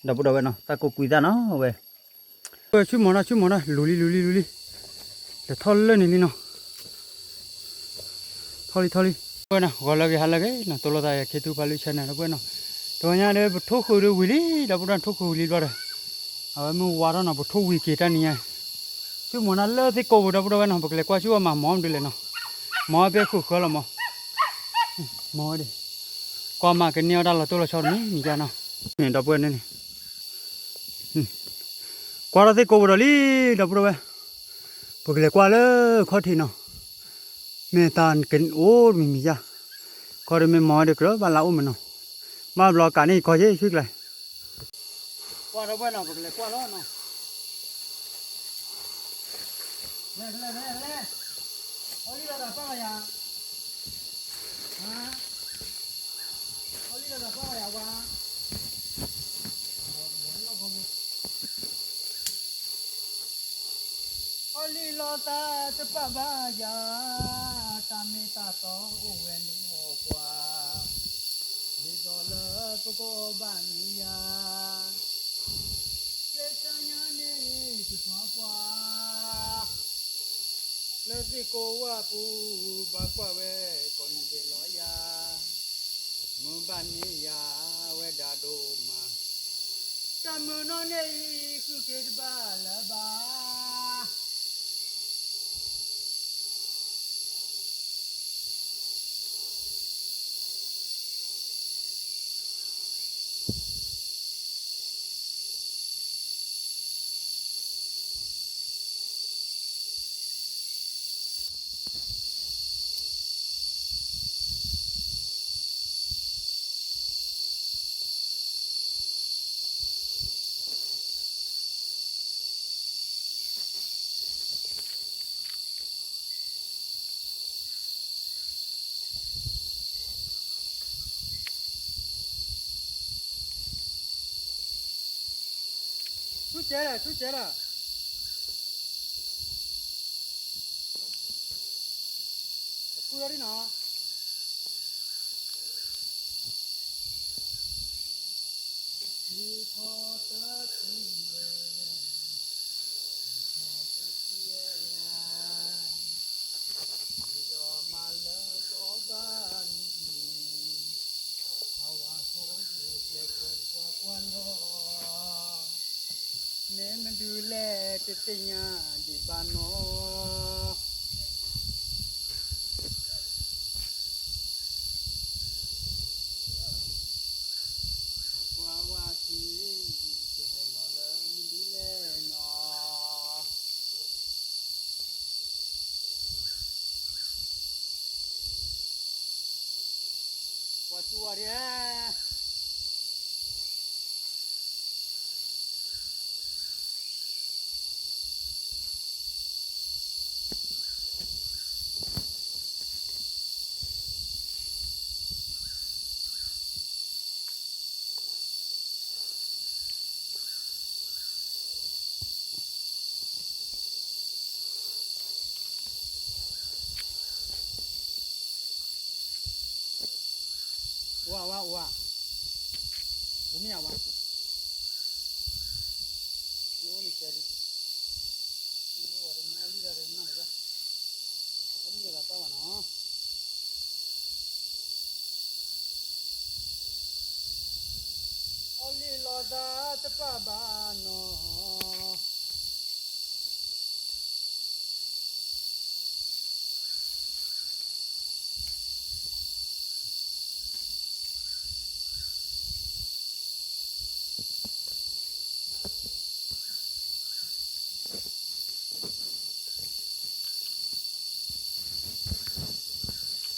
ဒီပုၢ်ဒီဝဲၢ်နီၤ သးကိးကွံာ်သးနီၤဝဲ ဝဲဆူမီၤနီၤ ဆူမီၤနီၤ လူၤလံ လူၤလံ လူၤလံ လဲၤထီၣ်လၢန့ၣ်လံနီၤ ထီၣ်လံ ထီၣ်လံ ဝဲနီၤ ဂီၤလၢအဂ့ၤ ဟါလၢအဂ့ၤနီၤ တိၢ်လိာ်သးယၤ ခ့ထူဖးလံ channel ဒီပုၢ်ဝဲၢ်နီၤ တဝီညါဒီး ပထိၣ်ဃုာ်ဒီးဝံၤလံ ဒီပုၢ်ဝဲၢ် ထိၣ်ဃုာ်ဝံၤလံဘျီဒီး အဝဲမုၢ်ဝါထီၣ်နီၤ ပထိၣ်ဝံၤက့ၤတၢ်နံၤညါ ဆူမီၤနီၤ လၢသ့ၣ်ကိးပူၤ ဒီပုၢ်ဝဲၢ်နီၤ ပကလဲၤကွၢ်ဆူအမၤမီၤမနုၤလဲၣ်နီၤ မီၤဖဲဃုာ်ဃၢလီၤမီၤ မီၤဝဲဒၣ် ကွၢ်မၤကန့ၢ်အီၣ်တၢ်လီၤတိၢ်လီၤဆီတမံၤမံၤယါနီၤ န့ၣ်ဒီပုၢ်ဝဲၢ်န့ၣ် ကွၢ်ထီၣ်သ့ၣ်ကိးပူၤဒီးလံ ဒီပုၢ်ဝဲၢ် ပကလဲၤကွၢ်လၢခီၣ်ထံးနီၤ မ့ၢ်တၢ်ကအိၣ်တမံၤမံၤယါ ခီၣ်ထံးမ့ၢ်မီၤဝဲဒီး ကြၢးဘၣ်လၢအိၣ်မးနီၤ ဘၣ်ဘျီကးန့ၣ်ကီၢ်ယဲၢ်ဆံကျဲ ကွၢ်ဒီပုၢ်ဝဲၢ်နီၤ ပကလဲၤကွၢ်လီၤနီၤ လဲၤ လဲၤ လဲၤ လဲၤ အီၣ်လံလီၤသးပၢ်လီၤယၤ အီၣ်လံလီၤသးပၢ်လီၤယၤဝါ အီၣ်လံလီၤသးတပာ်ဘၣ်ယၤ တၢ်မ့ၢ်တၢ်တီအိၣ်ဝဲန့ၣ်အီၤပှၤ ဒ်သိးလၢပကအီၣ်ဘၣ်န့ၣ်ယၤ ကျဲးစၢးညါန့ၣ်တပှၤပှၤ လၢသ့ၣ်ကိးဝၢ်ပူၤ ဘၣ်ကွၢ်ဝဲကိးနံၤဒဲးလီၤယၤ မုၢ်ဘၣ်န့ၣ်ယၤဝဲဒၣ်ဒိၣ်မး တၢ်မုာ်နီၢ်န့ၣ်အံၤ ဃုက့ၤတဘၣ်လၢၤဘၣ် ဆူကဲလၢ ဆူကဲလၢ ကူလီၤဒ်နီၤ မ့ၢ်မနုၤလဲၣ် တသ့ၣ်ညါဒံးဘၣ်နီၤ ကွၢ်ဝဲက့ၤ ကဟဲလီၤလၢမနုၤလဲၣ်နီၤ ကွၢ်စူၣ်ဝဲဒၣ် ဝါ ဝါ ဝါ ဝမ့ၢ်ဝါ အီၣ်လံလီၤသးတပာ်ဘၣ်နီၤ အီၣ်လံလီၤသးတပာ်ဘၣ်နီၤ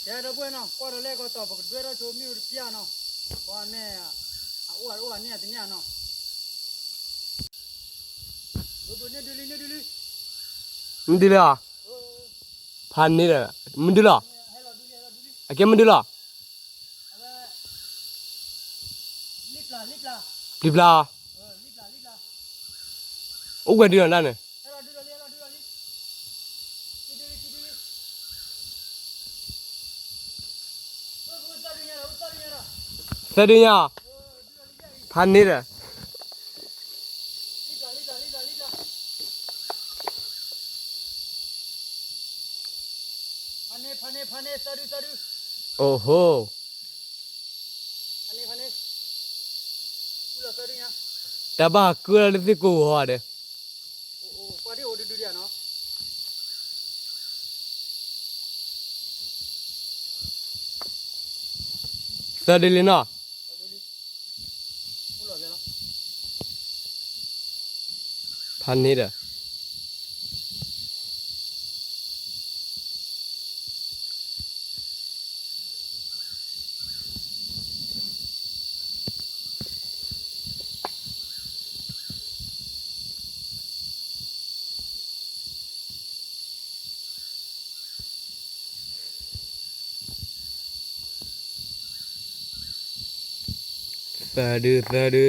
ကဲ ဒီပုၢ်ဝဲၢ်နီၤ ကွၢ်ဒီးလဲၣ်ကီၢ်တီၢ် ပကဒွဲၣ်ထီၣ်ဆိမ့ၣ်အူတပျၢ်နီၤ ကွၢ်မ့ၢ် အအိၣ်အအိၣ်အန့ၢ်အတန့ၢ်နီၤ ဘိဘိန့ၢ်ဒုလံ န့ၢ်ဒုလံ မဒုလၢ ဖးန့ၢ်ဒီး မဒုလီၤ အကဲမဒုလီၤ ပျံၤပျါ အိၣ်ကွဲဒုလီၤဒၣ်န့ၣ် သၢဒုညါ ဖးန့ၢ်ဒီး ဖါန့ၢ် ဖါန့ၢ် ဖါန့ၢ် သၢဒု သၢဒု, အိၣ်ဟိ, ဖါန့ၢ် ဖါန့ၢ်, သၢဒုညါ, တၢ်ဘၣ်ကုၢ်လၢသ့ၣ်ကိၢ်ဂီၤဒီး, ကွၢ်ဒ်အိၣ်ဒုဒုဒံးနီၤ, သၢဒုလံနီၤ, ဖါန့ၢ်ဒီး သၢဒု သၢဒု,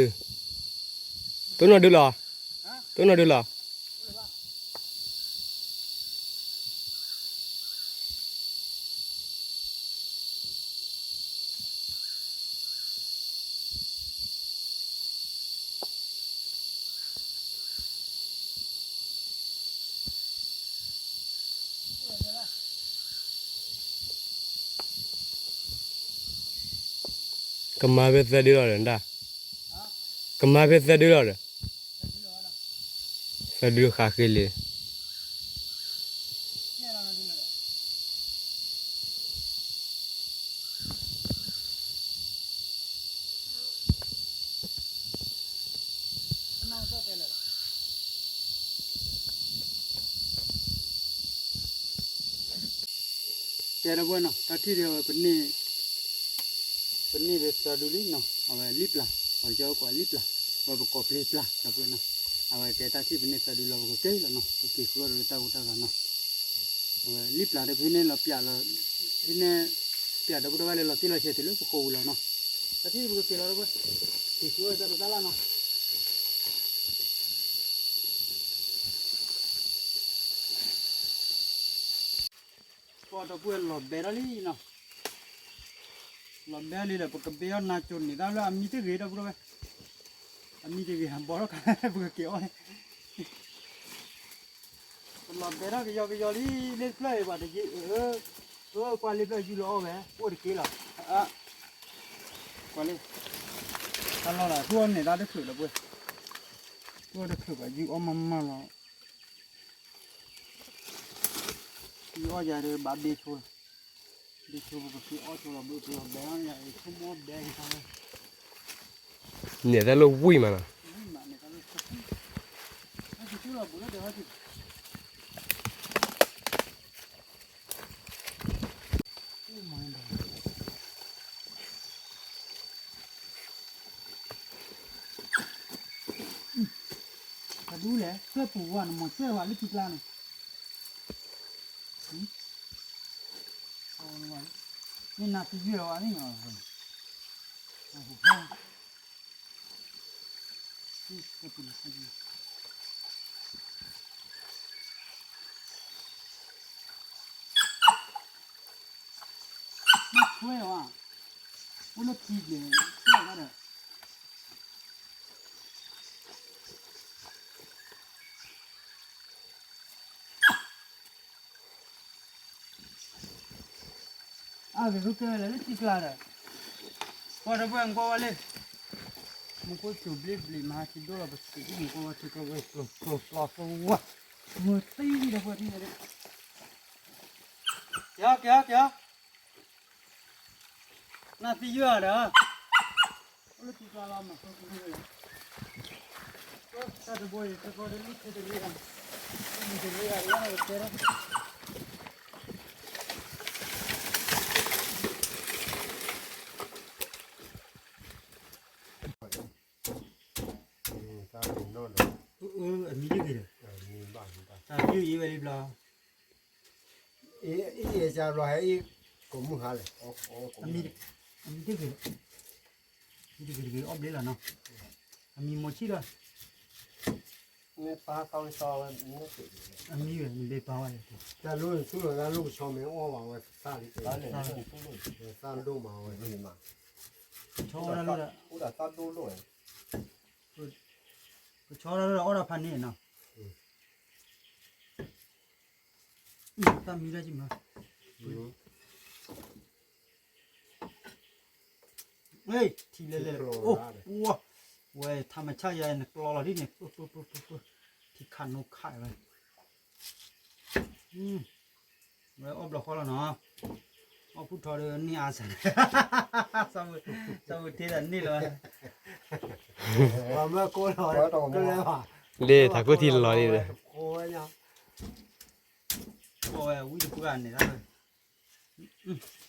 တိၢ်နီၢ်ဒုလီၤ, တိၢ်နီၢ်ဒုလီၤ. ကမၤဖဲသၢဒုလီၤဒီး, ကမၤဖဲသၢဒုလီၤဒီး, သၢဒုဃးဃ့လံ. ကဲဒီပုၢ်ဝဲၢ်နီၤ, တၢ်ထံၣ်ဒ်အဝဲ ပန့ၢ်, ပန့ၢ်ဖဲသၢဒုလံနီၤ, အဝဲလံပျၢ်, ပှၤကၠီကိးလံပျၢ်, အဝဲပကိးပျ့ၤပျၢ် ဒီပုၢ်ဝဲၢ်နီၤ, အဝဲကဲတၢ်ထံၣ်ပန့ၢ်သၢဒုလီၤ ပကက့ၤလီၤနီၤ, ပက့ၤဃုအီၣ်ဒီးတၢ်ဂိၢ်တၢ်ဂီၤနီၤ, အဝဲလံပျၢ်ဒီး ဖဲန့ၣ်လီၤပျၢ်လီၤ, ဖဲန့ၣ် ပျၢ်ဒီပုၢ်ဒီဝဲၢ်လၢလီၤတံၢ်လီၤဆဲးတုၤလၢပဃိာ်ပူၤလီၤနီၤ, တၢ်ထံၣ်ပကက့ၤလီၤဒီပုၢ်ဝဲၢ်, က့ၤဃုအီၣ်တၢ်တၢ်လၢ်နီၤ. ပှၤဒီပုၢ်ဝဲၢ်လီၤဘဲထီၣ်လံနီၤ, လီၤဘဲလံဒီး ပကဘဲအီၣ်နါကၠိန့ၣ် တၢ်လၢအမံတဂ့ၤ ဒီပုၢ်ဒီဝဲၢ်, အမံတဂ့ၤ ဟးဘီထီၣ်ခါ ပကက့ၤအီၣ်န့ၣ်, ပလီၤဘဲထီၣ်ကယီကယီလံ, လ့ၣ်တဖျၢၣ်အံၤ ပှၤတယံၤအၢ, အၢ ကွၢ်လ့ၣ်ဖျၢၣ်ယုၢ်လီၤအီၣ်ဝဲ အိၣ်တက့ၢ်လီၤ, ကွၢ်လ့ၣ်, တၢ်လီၢ်လီၤ ထူၣ်အီၣ်န့ၣ် တၢ်တချုးဒီပုၢ်ဝဲၢ်, ထူၣ်အီၣ်တချုးဘၣ် ယုၢ်အီၣ်မးမးလီၤ. ယအီၣ်ယၤဒီး ဘၣ်ဘ့ဆိလီၤ, ဘ့ဆိပကဖံးအီၣ်ဆိလီၤ ဘ့ပလီၤဘဲအီၣ်ယၤ ဆိကမိၣ်အီၣ်ဘဲက့ၤခါလီၤ, န့ၣ်တၢ်လၢဝံၣ်မးနီၤ, ဝံၣ်မးန့ၣ်တၢ်လၢ, ဟဲက့ၤဆိလီၤဘူးလၢဒဲးဟဲက့ၤ ပဒူလဲၣ် ကွဲၢ်ပူၤဝဲ နမၤကွဲၢ်ဝဲလၢထံကျါန့ၣ်, မ့ၢ်နၤသယုၢ်ဝဲန့ၣ်, မ့ၢ်ကွဲၢ်ဝဲ, အိၣ်လၢထံကျါ ကွဲၢ်ဝဲဒီး အဂ့ၤ ကဲဝဲလၢထံကျါဒီး, ကွၢ်ဒီပုၢ်ဝဲၢ်ကွၢ်ဝဲလၢ, မူခိၣ်စူၤဘျ့ဘျ့ မဟါထံဒိၣ်လီၤ ပစံးဒ်မူခိၣ်ဝဲထံကျိဝဲကျိၤကျိၤကျိၤကျိၤဝါ, မုၢ်သံဒီးပှၤထံန့ၣ်, က့ၤအီၤ က့ၤအီၤ က့ၤအီၤ, နၤသံယုၢ်ဧါဒီး အိၣ်လၢထံကျါလီၤ မၤဃီကလုၢ်လီၤ, တၢ်တဘိအံၤ တကီတလံၣ်ခဲတရ့ဧါ, တမံၤတရ့ဧါ ယကဲထီၣ် အမံၤတဂ့ၤဒီး, တၢ်ယုၢ်ယံၤဝဲလံဘျီ, အံၤအံၤအံၤ ကိးမုၢ်ဟါလဲၣ်, အမံၤတဂ့ၤ, မံၤတဂ့ၤတဂ့ၤ အီၣ်ဘျ့လီၤနီၤ, အမံၤမိၢ်ဆံၣ်ဒီး အမံၤဝဲ နဘ့ပာ်ဝဲ, တၢ်လိၣ်နသူၣ်လီၤတၢ်လိၣ်ကဆီမ့ၢ်အီၣ်ဘၣ်ဝဲသၣ်လံ, သၣ်ဒိၣ်မးဝဲ, ကဆီအီၣ်တၢ်လိၣ်ဒီး, ကဆီတၢ်လိၣ်ဒီးအီၣ်တၢ်ဖးန့ၣ်နီၤ, တၢ်မံတၢ်ကမၤ, ပက ဟ့ၣ် ထံလဲၣ်လဲၣ် အိၣ် ဝဲ ထးမဆါယၤ နကျီလီၤဒ်န့ၣ် ပၢၢ် ပၢၢ် ပၢၢ် ပၢၢ် ထံခးနိခးဝဲ ဝဲအီၣ်ဘျီဃီလီၤနီၤ အီၣ်ဖုၣ်ထီဒီးန့ၢ်အါစၢ် သးဝဲထ့သးန့ၢ်လီၤ လ့ ထးခိၣ်ထံလီၤလံ ဝဲဝံတပှၢ်န့ၣ်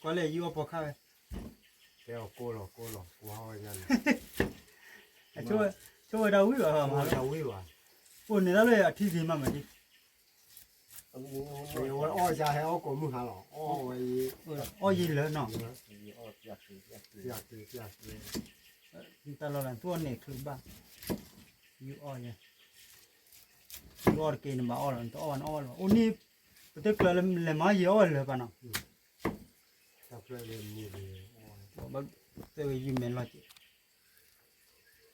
ကွၢ်လဲၣ် ယုၢ်အီၣ်ပိာ်ခါဝဲ ကဲအီၣ်ကိၢ်လီၤကိၢ်လီၤ ကွၢ်ဝဲညါန့ၣ် ဆိဝဲဒၣ်ဝံၤဘၣ် ဝံၤဘၣ် အိၣ်န့ၣ်ဒၣ်လၢအထံဂ့ၤမးမးဒ် ဝဲအီၣ်ယၤဟဲအီၣ်ကိးမုၢ်ဟါလီၤ အီၣ်ဝဲ အီၣ်ယံာ်လၢနီၤ တၢ်လီၢ်လၢသူၣ်အီၣ်န့ၣ်ချုးဘၣ် ယုၢ်အီၣ်ယဲ ယုၢ်အီၣ်တက့ၢ်နဘၣ်အီၣ်လီၤ နတအီၣ်ဘၣ်နအီၣ်ဘၣ်လီၤ အိၣ်န့ၣ် ပတကျၢၤလၢလဲၤမၤယံာ်အီၣ်ဝဲလၢၤဘၣ်နီၤ တဲဝဲယုၢ်မဲာ်လီၤက့ၤ ပ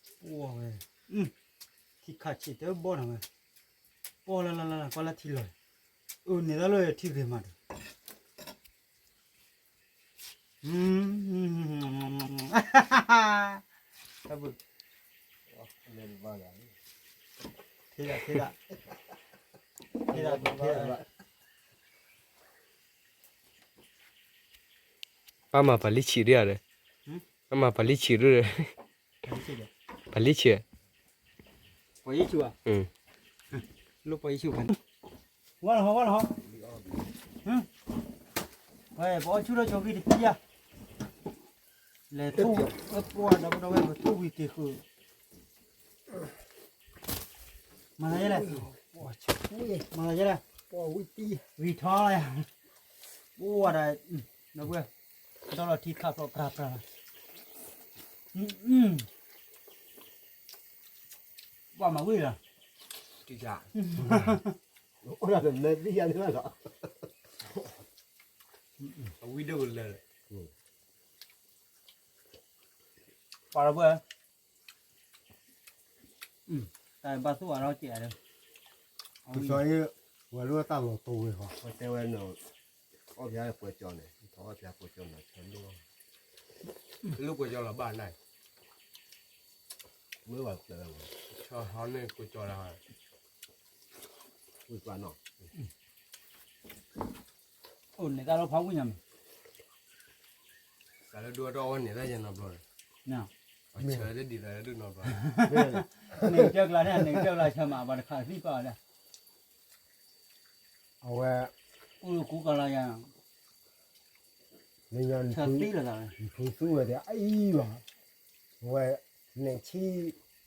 ဝဲ ထံခးဆံးတဘီနီၤဝဲ ပီၢ်လၢလၢလၢ ကွၢ်လၢထံလီၤ အန့ၣ်ဒၣ်လၢထံဂ့ၤမးဒီး တၢ်ဘုၣ် ထံဒၣ်ထံဒၣ် ထံဒၣ်ထံဒၣ် ပၢ်မၤပှၤလံၢ်ဆံးဒ်ဧါဒီး ပၢ်မၤပှၤလံၢ်ဆံးဒ်ဒီး ပှၤလံၢ်ဆံး ပှၤလံၢ်ဆံးဘၣ် လၢပှၤယ့ၣ်ဆူၣ် ဝါလီၤဟီ ဝါလီၤဟီ ဝဲ ပအီၣ်ဆူၣ်ထီၣ်ကၠီဂံၢ်တပျၢ် လဲၤထူၣ် အပှၤဒီးပဒီဝဲပထူၣ်ဝံၤက့ၤဃုာ် မၤသးယဲလဲၣ် မၤသးယဲလဲၣ် ဂံၢ်ထီၣ်လီၤယၤ ပှၤဒီး ဒီလီၤထံခးဖျိးပြၤပြၤလီၤ ပှၤမၤဝံၤလီၤ တံၢ်တၢ် အဝံၤဒိၣ်ကလၢာ် ပှၤလီၤပှဲၤ တၢ်ဘၣ်သူၣ်အါထီၣ်ကဲးဒီး ပစီၤအ့ ဝဲလိၣ်တၢ်လီၤတိၢ်ဝဲဃီ ပတဲဝဲနီၤ အီၣ်ဖျါပှဲၤကၠီန့ၣ် ထီၣ်အီၣ်ဖျါပှဲၤကၠီနီၤ ဆၢလိၣ် လိၣ်ပှဲၤကၠီလီၤဘၣ်နၤ မ့ၢ်ဘၣ်ကျၢၤလီၤ ဆၢဟီန့ၣ်ပှဲၤကၠီလီၤ ဝံၤပှၤနီၤ အိၣ်န့ၣ်တၢ်လီၤဖးဝံၣ်ညါမး တၢ်လၢဒိၣ်ထီၣ်အီၣ်န့ၣ်တၢ်ယဲနီတဘျီဒီး ဆၢတဒံးလၢဒိၣ်နီတဘျီ န့ၣ်ကတၢၢ်ကျါန့ၣ် န့ၣ်ကတၢၢ်ကျါဆၢမး ပှၤတခါသံကွၢ်ဝဲဒၣ် အဝဲ အိၣ်ကူကလီၤယၤ လၢညါ ဆၢသံလီၤသးဝဲ နဖုသူဝဲဒၣ်အံၤဘၣ် အဝဲ န့ၣ်ဆံ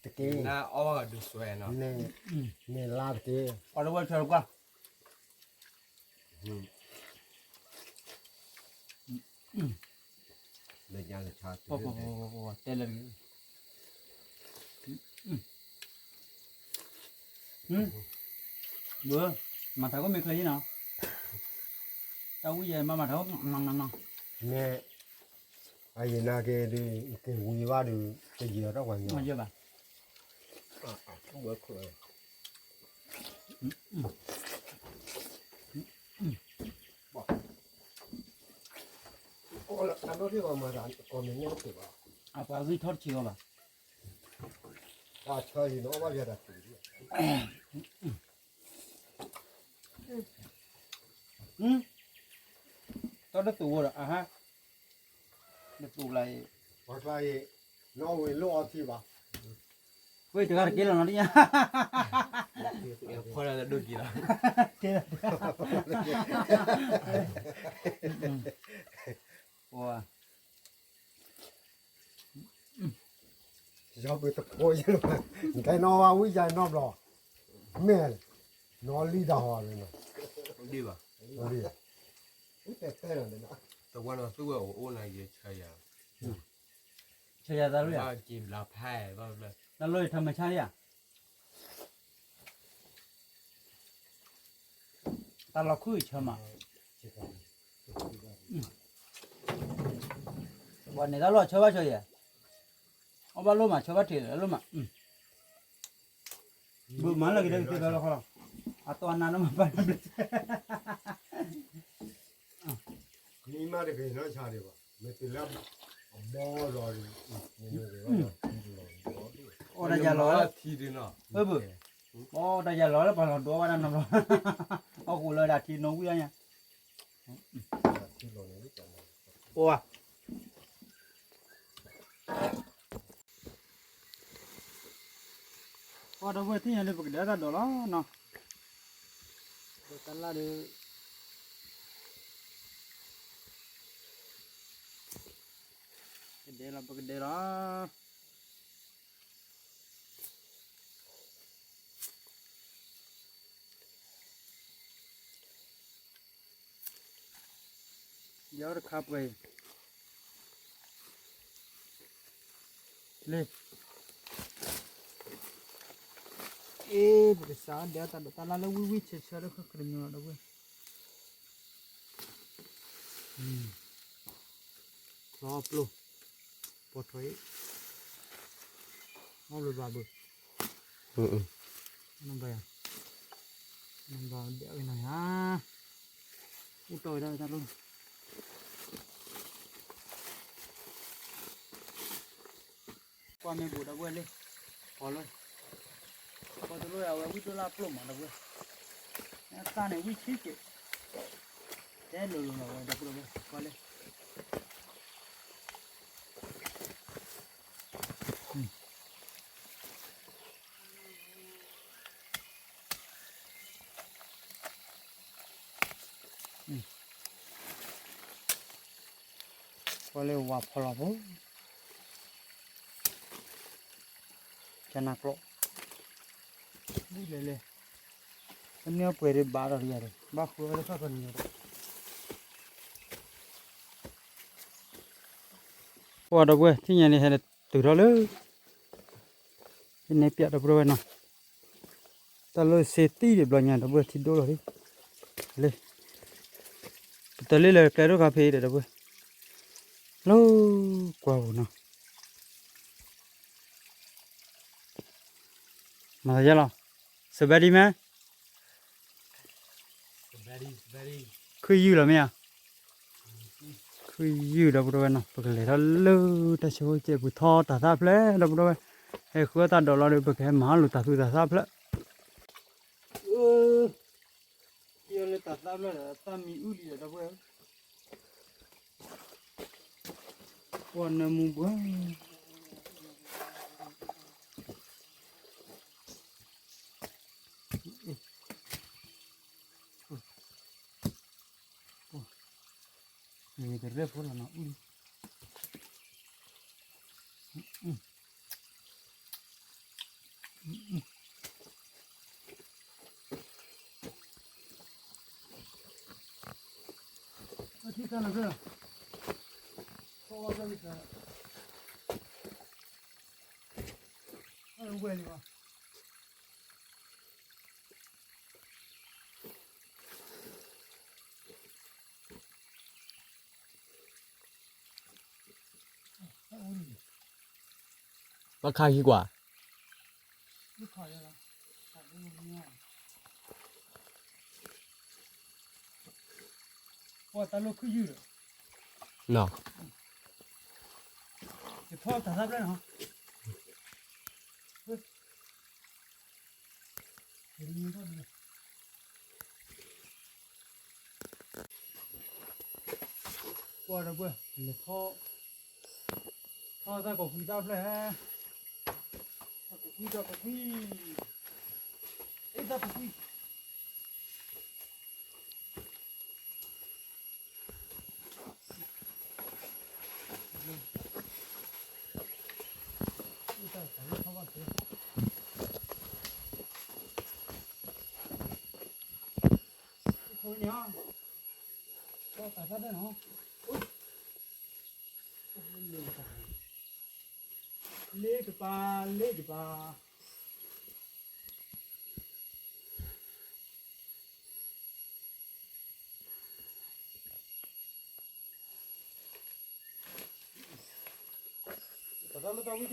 တက့ၢ် နအီၣ်ဘၣ်ဒုးစွဲနီၤ န့ၣ်လါတက့ၢ် အီၣ်တဝဲဆၢတကွၢ် လၢညါလၢဆါ ပှၤပှၤပှၤပှၤပှၤတဲလၢ ဘၣ် မၤထးခိၣ်မ့ၢ်ချ့နီၤ တၢ်ဝံၣ်ယဲမၤမၤထးခိၣ်နီၤနီၤနီၤ မ့ၢ် အယံၤနာ်က့ၤဒုး က့ၤဝံၤဘၣ်ဒုး ကယံၤအီၤထီၣ်ပှၤညီ မၤယဲဘၣ် အပှၤဂံၢ်ထီၣ်တဆံးအီၤဘၣ် တၢ်ဆၢအံၤနီၣ်ဘၣ်ယၤတၢ်ဆံး တၢ်တသူၣ်ဝဲဒီးအဟါ နသူၣ်လၢအံၤ ပှၤကျါအံၤ နီၣ်ဝံၤလိၣ်အီထံဘၣ် ဝဲတဂၤတက့ၢ်လီၤနီၤတညါ ဖီလာ်လၢဒိၣ်ကံလီၤ ပှၤ ယီၤပတဖိယဲလၢၤဘၣ် နတဲနီၣ်ဝဲဝံယၤနီတဘျီ မ့ၢ် နီၣ်လံတၢ်ဟီန့ၣ် ဒ်ဘၣ် တဝဲနီၤသူဝဲအိၣ်အိၣ်နၤယဲဆၢယၤ ဆၢယၤသးလၢယၤ ဘၣ်က့ၤဘျါဖဲဘၣ်ဘျါ တၢ်လီၢ်ယထမၤဆါယၤ တၢ်လီၢ်ခုၣ်အံၤဆၢမး ပှၤန့ၣ်တၢ်လီၢ်ဆၢဘၣ်ဆၢယဲ အီၣ်ဘၣ်လိၣ်မး ဆၢဘၣ်ထံးလိၣ်မး ဘုမၤလၢက့ၤဒီးကသ့ဘၣ်လီၤခီလီၤ အတီအနါနီၢ်မၤပၢ်နဘျဲၣ် မ့ၢ်မးတဂ့ၤနီၢ်ဆါဒံးဘၣ် မ့ၢ်တုၤလၢ အီၣ်တၢ်ယၤလီၤလၢ အီၣ်တၢ်ယၤလီၤလၢပှၤလီၤဒိးဝဲဒၣ်နီၤလီၤ, အီၣ်ဃိးလၢဒၣ်ထံနီဝံၣ်ညါ, အိၣ်ဧါ, ပှၤဒီပုၢ်ဝဲၢ်သ့ၣ်ညါလၢပကဒဲတၢ်ဒိးလီၤနီၤ, ဒီးတၢ်လၢ်ဒီး ကဒဲလီၤ ပကဒဲလီၤ. ယၤတခါပှဲၤအံၤ, လၢ, အ့ ပကစးဒဲးတၢ်ဒိးတၢ်လၢ်လၢဝံၣ်ဝံၣ်ဆၢဆၢလၢခီၣ်ခရံာ်ညိဒီပုၢ်ဝဲၢ်, ချီပျိ, ပိာ်ထွဲ, အီၣ်ဘျုးဘၣ်ဘု, နဘၣ်ယၤ, နဘၣ်ဒဲးဝဲနီၤယၤ, အိၣ်တီၢ်ဝဲဒၣ်တၢ်လိၣ် ကွၢ်မ့ၢ်ဘူးဒီပုၢ်ဝဲၢ်လၢ, ပီၤလၢ, ပီၤတလိၣ်အဝဲဝံၣ်ဒိၣ်လၢပျိၢ်မးဒီပုၢ်ဝဲၢ်, အသၣ်န့ၣ်ဝံၣ်ဆံးက့ၤ, တဲလိၤလိၤလီၤဝဲဒီပုၢ်ဝဲၢ် ကွၢ်လၢ ကွၢ်လၢဝၤဖီလီၤဖိ, ကနၢ်ကျိး, ဒ်လဲၣ်လဲၣ်, အန့ၣ်ပှဲၤဒံးဘၣ်ဒီးယၤဒီး ဘၣ်ဃုအီၣ်လၢခီၣ်ခီၣ်န့ၣ်ဒီး ပှၤဒီပုၢ်ဝဲၢ် ထံၣ်ညါန့ၣ် ဟဲတုၤထီၣ်လၢ, ဟဲန့ၣ်ပျးဒီပုၢ်ဝဲၢ်နီၤ, တၢ်လၢစ့သံၣ်ဒံးဘျီညါ ဒီပုၢ်ဝဲၢ်ထံဒိၣ်လီၤလံ, လၢ, ပတလ့လၢကျဲဒိၣ်ခါဖဲအံၤဒီး ဒီပုၢ်ဝဲၢ်, လၢကွၢ်ပူၤနီၤ, မၤသးယါလီၤ, စဘဲဒံမ့ၢ် ခုယုၢ်လီၤမ့ၢ်ဧါ, ခုယုၢ်ဒီပုၢ်ဝဲၢ်နီၤ ပကလဲၤထီၣ်လၢတၢ်ဆၢဖိကဲပူၤထီၣ်တၢ်သၣ်ဖျၢၣ်ဒီပုၢ်ဝဲၢ်, ဟဲဃုအီၣ်တၢ်ဒိးလီၤဒီး ပကဟဲမၤလိာ်တၢ်သူတၢ်သၣ်ဖျၢၣ်, ထံၣ်အီၤလၢတၢ်သၣ်ဖျၢၣ်ဒီး သၣ်မံအုၣ်လံဒီပုၢ်ဝဲၢ်, ပှၤနၢမူပှၤ တရဲၣ်ဖိလီၤနီၤအုၣ်လံ, ထံၣ်တၢ်လီၤဖဲလီၤ, ဖီဝါဖဲလီၤ, အဝဲလီၤ, ဘၣ်ခါဟံးကွၢ်, ပှၤတၢ်လိၣ်ခုယုၢ်ဒီး, နီၤ, ယထီၣ်တၢ်သၣ်ဖျၢၣ်နီၤ ကွၢ်ဒီပုၢ်ဝဲၢ် လဲၤထီၣ်, ထီၣ်တၢ်ကိးကွံတၢ်ဖျၢၣ်, တၢ်ကိးကွံ တၢ်ကိးကွံ, အ့ တၢ်ကိးကွံ လ့တပၤ လ့တပၤ တၢ်သၣ်လၢတၢ်ဝံၣ်ထံၣ်ဒ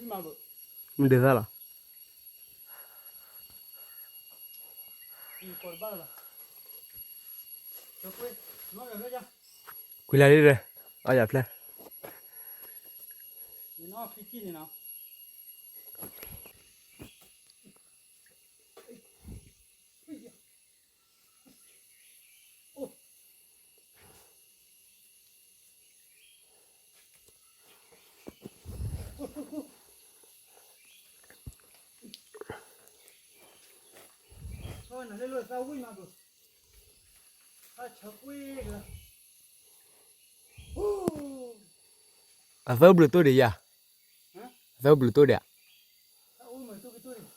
ီး မ့ၢ်ဒ်သၣ်လီၤ. ကွံာ်လၢ်လံဒီး, အီယၤဖျဲၣ်, အသၢ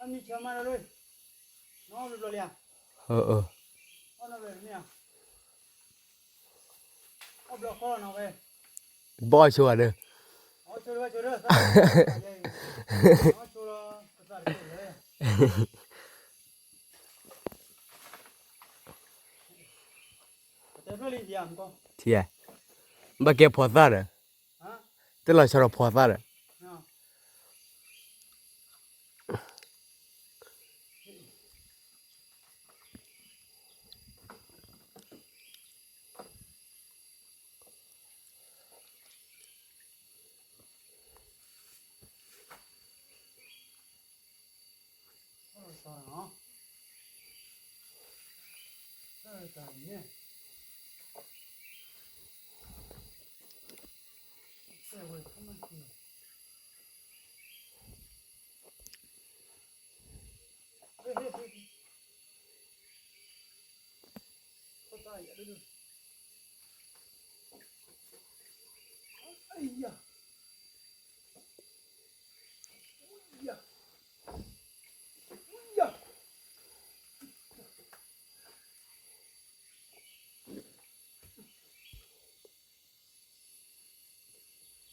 ဘျုးတိၢ်ဒံးယၤ, အသၢဘျုးတိၢ်ဒံးဧါ, ဘီၣ်ဆိဝဲဒီး, ထံဧါ, ဘၣ်ကဲဖိသၣ်ဒီး, တလီၤဆီဒီးဖိသၣ်ဒီး, ထံဧါ, ဖးန့ၢ်ဒီးန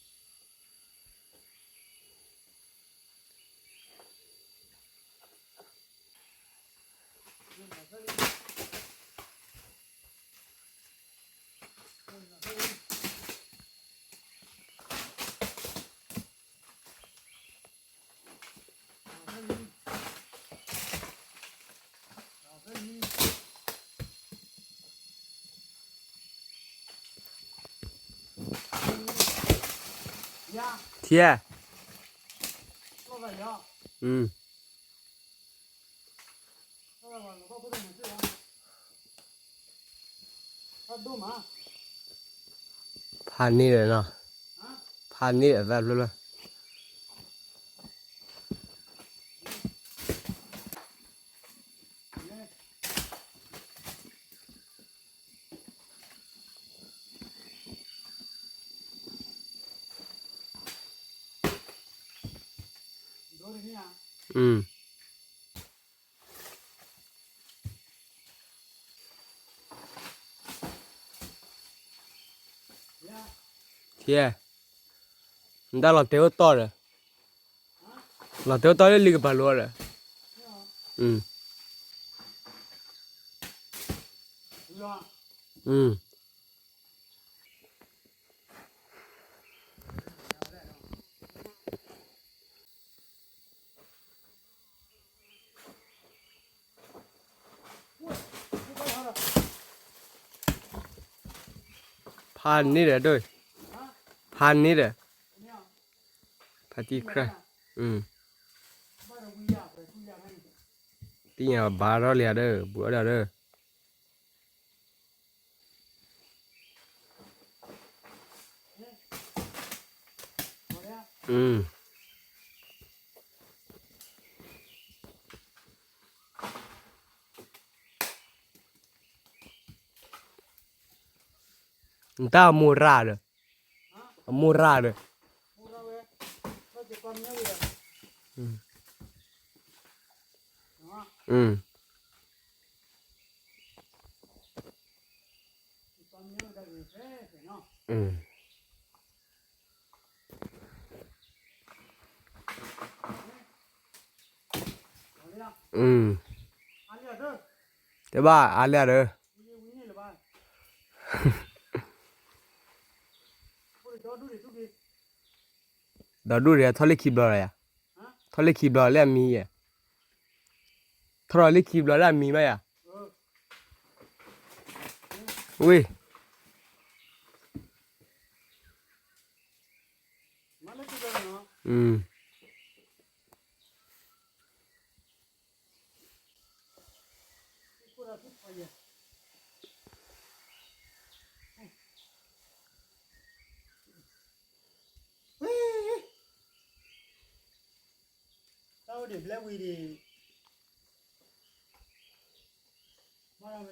ီၤ, ဖးန့ၢ်ဒီးသၣ်ဖျၢၣ်ဖျၢၣ် ထံဧါ, နတၢ်လီၤတဲာ်အိၣ်တီၢ်ဒီး, လီၤတဲာ်အိၣ်တီၢ်လၢလံာ်ကပၤလိဒီး, ဖးန့ၢ်ဒီးဒိၣ်, ဖးန့ၢ်ဒီး, ဖးတံၢ်ခရၢ်, သ့ၣ်ညါဘၣ်ထီၣ်လံဧါဒီး ဘူးအီၣ်ဒီးဒီး နတၢ်အမိၢ်ရၣ်ဒီး, အမိၢ်ရၣ်ဒီး, တဲဘၣ်အါလၢဒီး, ဒီဒူၣ်ဒီးထီၣ်လၢခံဘျီလီၤယၤ, ထီၣ်လၢခံဘျီလၢအမံယဲၢ် ထီၣ်လၢခံဘျီဒၣ်မံၤဘၣ်ယၤ, ဝ့ၢ်, တၢ်အိၣ်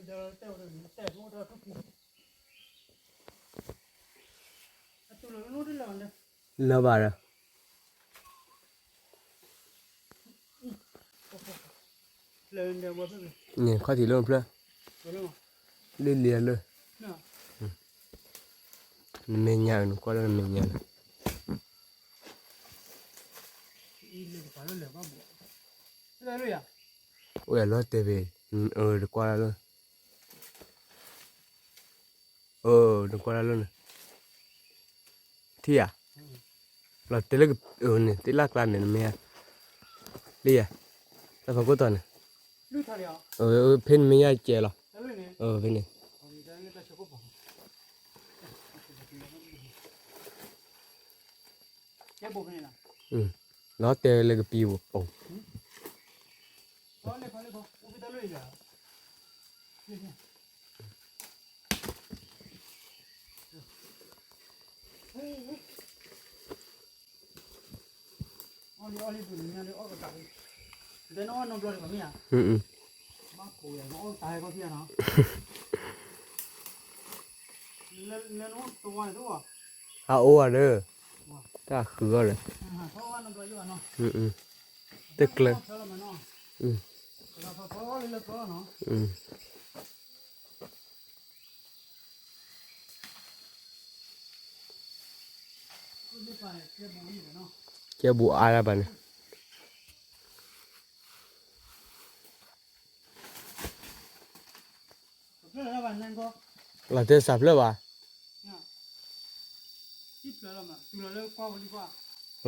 ဒံးဘျဲဝံၤဒံး, မ့ၢ်ဒီးတဲအိၣ်ဒီးတဲအိၣ်ဒီးထူၣ်ဖံး, လၢဘၣ်ဒီး, န့ၣ်ခီၣ်ထံးလၢဖျၢၣ်, လၢလံၤလၢ, နမဲာ်ညါနကွၢ်လၢနမဲာ်ညါလၢ အိၣ်ယၤလီၤတဲာ်ဖဲ, တကွၢ်လၢ, တကွၢ်လၢန့ၣ်, ထံၣ်ဧါ, လီၤတဲာ်လၢ, န့ၣ် တ့လၢ်ကျါန့ၣ် နမ့ၢ်ဧါ, လၢယၤ, တၢ်ဖီခိၣ်တီၤန့ၣ်, ဖဲနမ့ၢ်ညါကဲလီၤ, ဖဲန့ၣ်, လီၤတဲာ်လၢကပံၤပူၤ, အအိၣ်ဧါဒီး, တၢ်ဃုအီၤဒီး, တကျၢၤ, ကဲဘူးအါလၢၤဘၣ်န့ၣ်, လီၤတဲစးဖျၢၣ်ဘၣ်,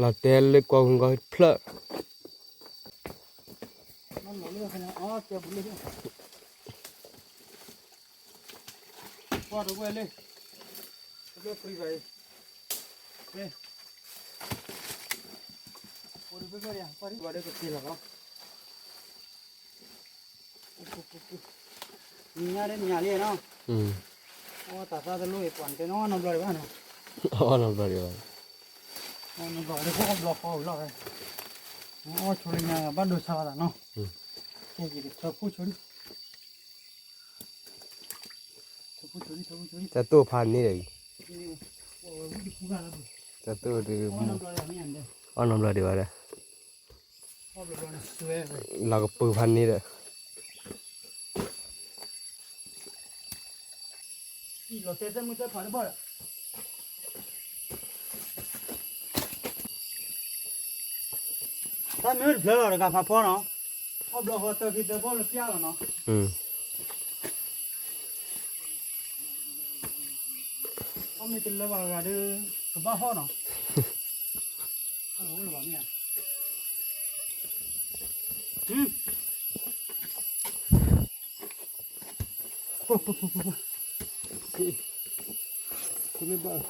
လီၤတဲလၢကွၢ်ဝံၤကီၢ်ဖျၢၣ်, ကွၢ်တဝဲလၢ, အိၣ်ဒီးကက့ၤလီၤလီၤ, ညါလၢညါလံနီၤ, အီၣ်တၢ်သးတလိၣ်အံၤ ပှၤတဲနီၤ အီၣ်နီတဘျီဒံးဘၣ်နီၤ, အီၣ်နီတဘျီဒံးဘၣ်, အီၣ်နီတဘျီဒံးဘၣ်, အီၣ်ဘျီဃီဝံၤလီၤဝဲ, အီၣ်ဆိလၢညါဘၣ်ဒိဆါဘၣ်သးနီၤ, ကဲယကထၢဖှိၣ်ဆိလံ, တၢ်တိၢ်ဖးန့ၢ်ဒီးအံၤ, တၢ်တိၢ်ဒုး, အီၣ်နီတဘျီဒံးဘၣ်ဒီး, လီၤကပၢၤဖးန့ၢ်ဒီး, တၢ်မ့ၢ်တဖျၢၣ်လီၤတဂၤဖးဖီနီၤ, အီၣ်ဘျီဃီတၢ်ဖံးတၢ်ဖီလၢပျၢ်လီၤနီၤ, အီၣ်မ့ၢ်တလၢဘၣ်ဂၤဒီး, ကဘၣ်ဟီၣ်နီၤ, အဝဲလၢဘၣ်မ့ၢ်ဧါ, ပှၤဟဲထီၣ်ဃုအီၣ်တၢ်ဒီးဒီပုၢ်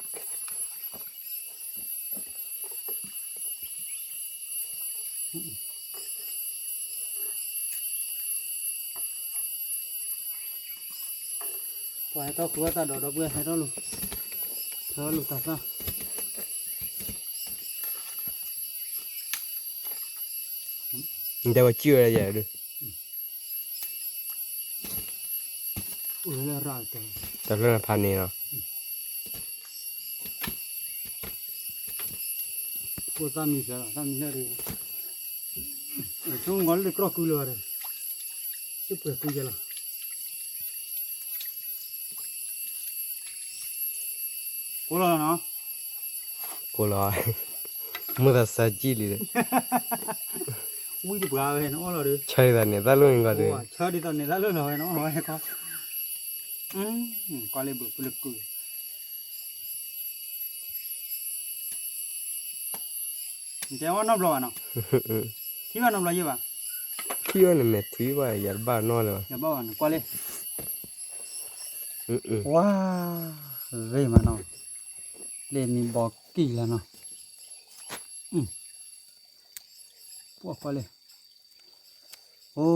ဝဲၢ်ဟဲထီၣ်လိာ်, ဟဲထီၣ်လိာ်တၢ်သၣ်, နတဲဝဲစံၣ်ဝဲဒၣ်ယဲၢ်ဒီး, တၢ်ဖျၢၣ်ဖးန့ၢ်လီၤ, အိၣ်သၣ်မံၤဖျၢၣ်လီၤ သၣ်မံၤဖျၢၣ်ဒီး, ဆိကမိၣ်လၢတကြီကုလၢၤဘၣ်ဒီး, တပှဲၤကုကဲလီၤ, ကိးလီၤနီၤ, ကိးလီၤ, မုၢ်သးစၢ်ကံၣ်လံဒီး, ဝံၣ်တပှၢ်ဝဲနအီၣ်လီၤဒီး, ဆၢဒ်သိးန့ၣ်သၣ်လိၣ်န့ၣ်ကီးဒီး, ဆၢဒ်သိးန့ၣ်သၣ်လိၣ်လီၤဝဲနအီၣ်လီၤဝဲကီး, ကွၢ်လၢဘုးဖုလၢကု, နတဲအီၣ်နီတဘျီဘၣ်နီၤ, ထံၣ်ဘၣ်နီတဘျီယဲၢ်ဘၣ်, ခံဝဲန့ၣ်မဲာ်ထံဘၣ် ယၤတဘၣ်နီၢ်လၢၤဘၣ်. ယဘၣ်ဘၣ်န့ၣ် ကွၢ်လံ. ဝါ, ဂ့ၤမးနီၤ, လ့ၣ်မံဘီကံၢ်လၢနီၤ, ကွၢ်လံ. အိ,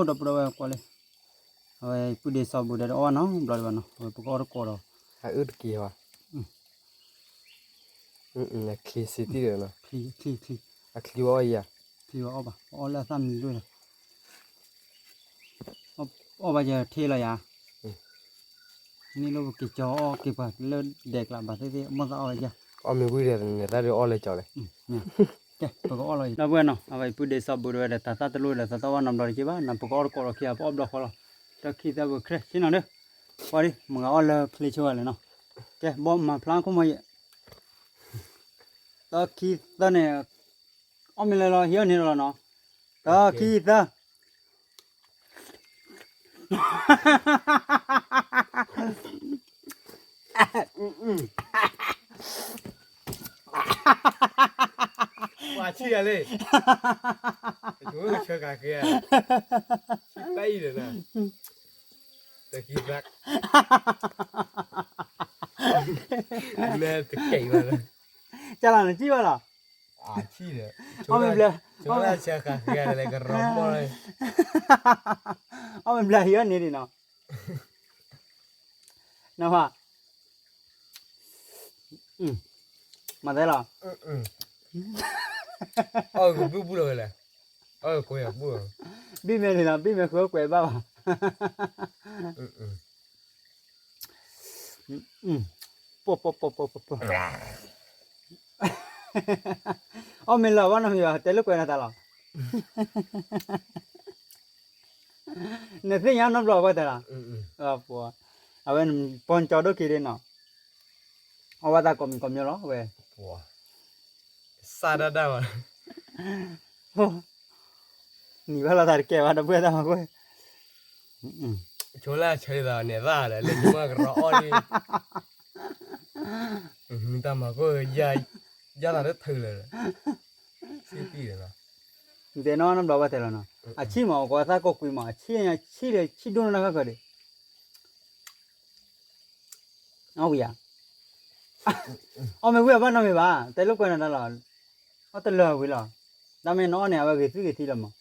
ဒီပုၢ်ဒီဝဲၢ်ကွၢ်လံ. အဝဲပုၢ်ဒ့စီၤဘူဒီးတအီၣ်နီၤ ဘျီဒံးဘၣ်နီၤ အဝဲပကအီၣ်တကိးဒီး, အအုၣ်တက့ၤဘၣ်, အချံစ့တံၢ်ဒီးနီၤ, ချံ, ချံ, ချံ, အချံဝဲအီၣ်ယၤ, ချံဝဲအီၣ်ဘၣ် ပအီၣ်လၢအသၣ်မံၤဒိၣ်ဒီး, အီၣ်ဘၣ်ယၤထံလီၤယၤ, န့ၣ်လၢပက့ၤကၠီအီၣ်က့ၤပှၤလၢဒဲးကျးဘၣ်သ့ၣ်သ့ၣ် မိၢ်သၣ်အီၣ်ဝဲယၤ, အီၣ်မ့ၢ်ဝံၤဒီးန့ၣ်သၣ်ဒုးအီၣ်လၢကၠီလဲၣ်. ကဲ, ပကအီၣ်လီၤအံၤ ဒီပုၢ်ဝဲၢ်နီၤ အဝဲအံၤပုၢ်ဒ့စီၤဘူဒီးဝဲဒီး တၤသၣ်တလိၣ်ဒီး သးသီၣ်ဝဲနီတဘျီတက့ၢ်ဘၣ်နီၤ ပကအီၣ်တကိးလီၤခံဂၤ ပအီၣ်ဘျီဃီလီၤ, ဒီးခံသၢပူၤချ့ဆ့နီၤဒီး, ပှၤဒ် မုၢ်ဂၤအီၣ်လၢချ့ဆိဂၤလဲၣ်နီၤ, ကဲ ဘီမၤဖျါခိၣ်မီၤယဲၢ်, ဒီးခံသၢန့ၣ်, အီၣ်မ့ၢ်လၢလီၤ ဟံးအီၣ်န့ၣ်လီၤနီၤ, ဒီးခံသၢ ပှၤဆံၣ်ဂၤလံ, ယဆၢဂၤက့ၤ, ဆံၣ်ပၢ်အံၤဒီးနၤ, တကံၢ်သၢ, မ့ၢ်တကဲဘၣ်လၢ, ကလၤနကံၣ်ဘၣ်လီၤ, ဆံၣ်ဒီး, အီၣ်မ့ၢ်ဘျဲ, ဆၢဂၤလၢကရီမီၢ်လၢ, အီၣ်မ့ၢ်ဘျဲဟံးအီၣ်န့ၣ်ဒံးနီၤ နဖး, မၤသဲလီၤ, အီၣ်ကဘူၣ်ဘူၣ်လီၤဝဲလဲၣ်, အီၣ်ကကွဲးဘူၣ်, ဘံၣ်မဲာ်န့ၣ်လီၤ ဘံၣ်မဲာ်ဃုအီၣ်ကွဲးဘၣ်ဘၣ်, ပှၤ, အီၣ်မ့ၢ်လၢၤဘၣ်နီတမံၤဘၣ် တဲလိာ်ကွဲးနၤသးလီၤ, နသ့ၣ်ညါနီတဘျီဘၣ်တဲလီၤ, အဝဲပီၢ်ကၠီဒိၣ်က့ၤဒ်နီၤ, အီၣ်ဘၣ်သးကိးမံၤကိးမံၤလီၤဝဲ, စၢ်ဒၣ်ဒၣ်ဘၣ် နံၤဘၣ်လီၤသးတကဲဘၣ် ဒီပုၢ်ဝဲၢ်သးမၤကွၢ်, ဆိလၢဆၢဒ်သိးန့ၣ်သၣ်ဒီး လဲၤဆိကမိၣ်ကရီအီၣ်လံ, တၢ်မၤကွၢ်, ယၢ်သးတထုးလၢၤ, ဆံၣ်တံၢ်ဒီး, နတဲနီတဘျီဘၣ်တဲလီၤနီၤ, အဆံၣ်မး အကိးသၣ်ကိးကွံမး အဆံၣ်, ဆံၣ်လၢဆံၣ်ဒိၣ်နီၢ်နီၢ်ခါခါဒီး အီၣ်ဝံၤဧါ, အီၣ်မ့ၢ်ဝံၤအဘၣ်နီတမံၤဘၣ် တဲလိာ်ကွဲးနၤတၢ်လီၤ, အီၣ်တလၢာ်ဝံၤလီၤ, တၢ်မ့ၢ်နအီၣ်န့ၣ် အဝဲဂ့ၤသွံၣ်ဂ့ၤထံလီၤမး,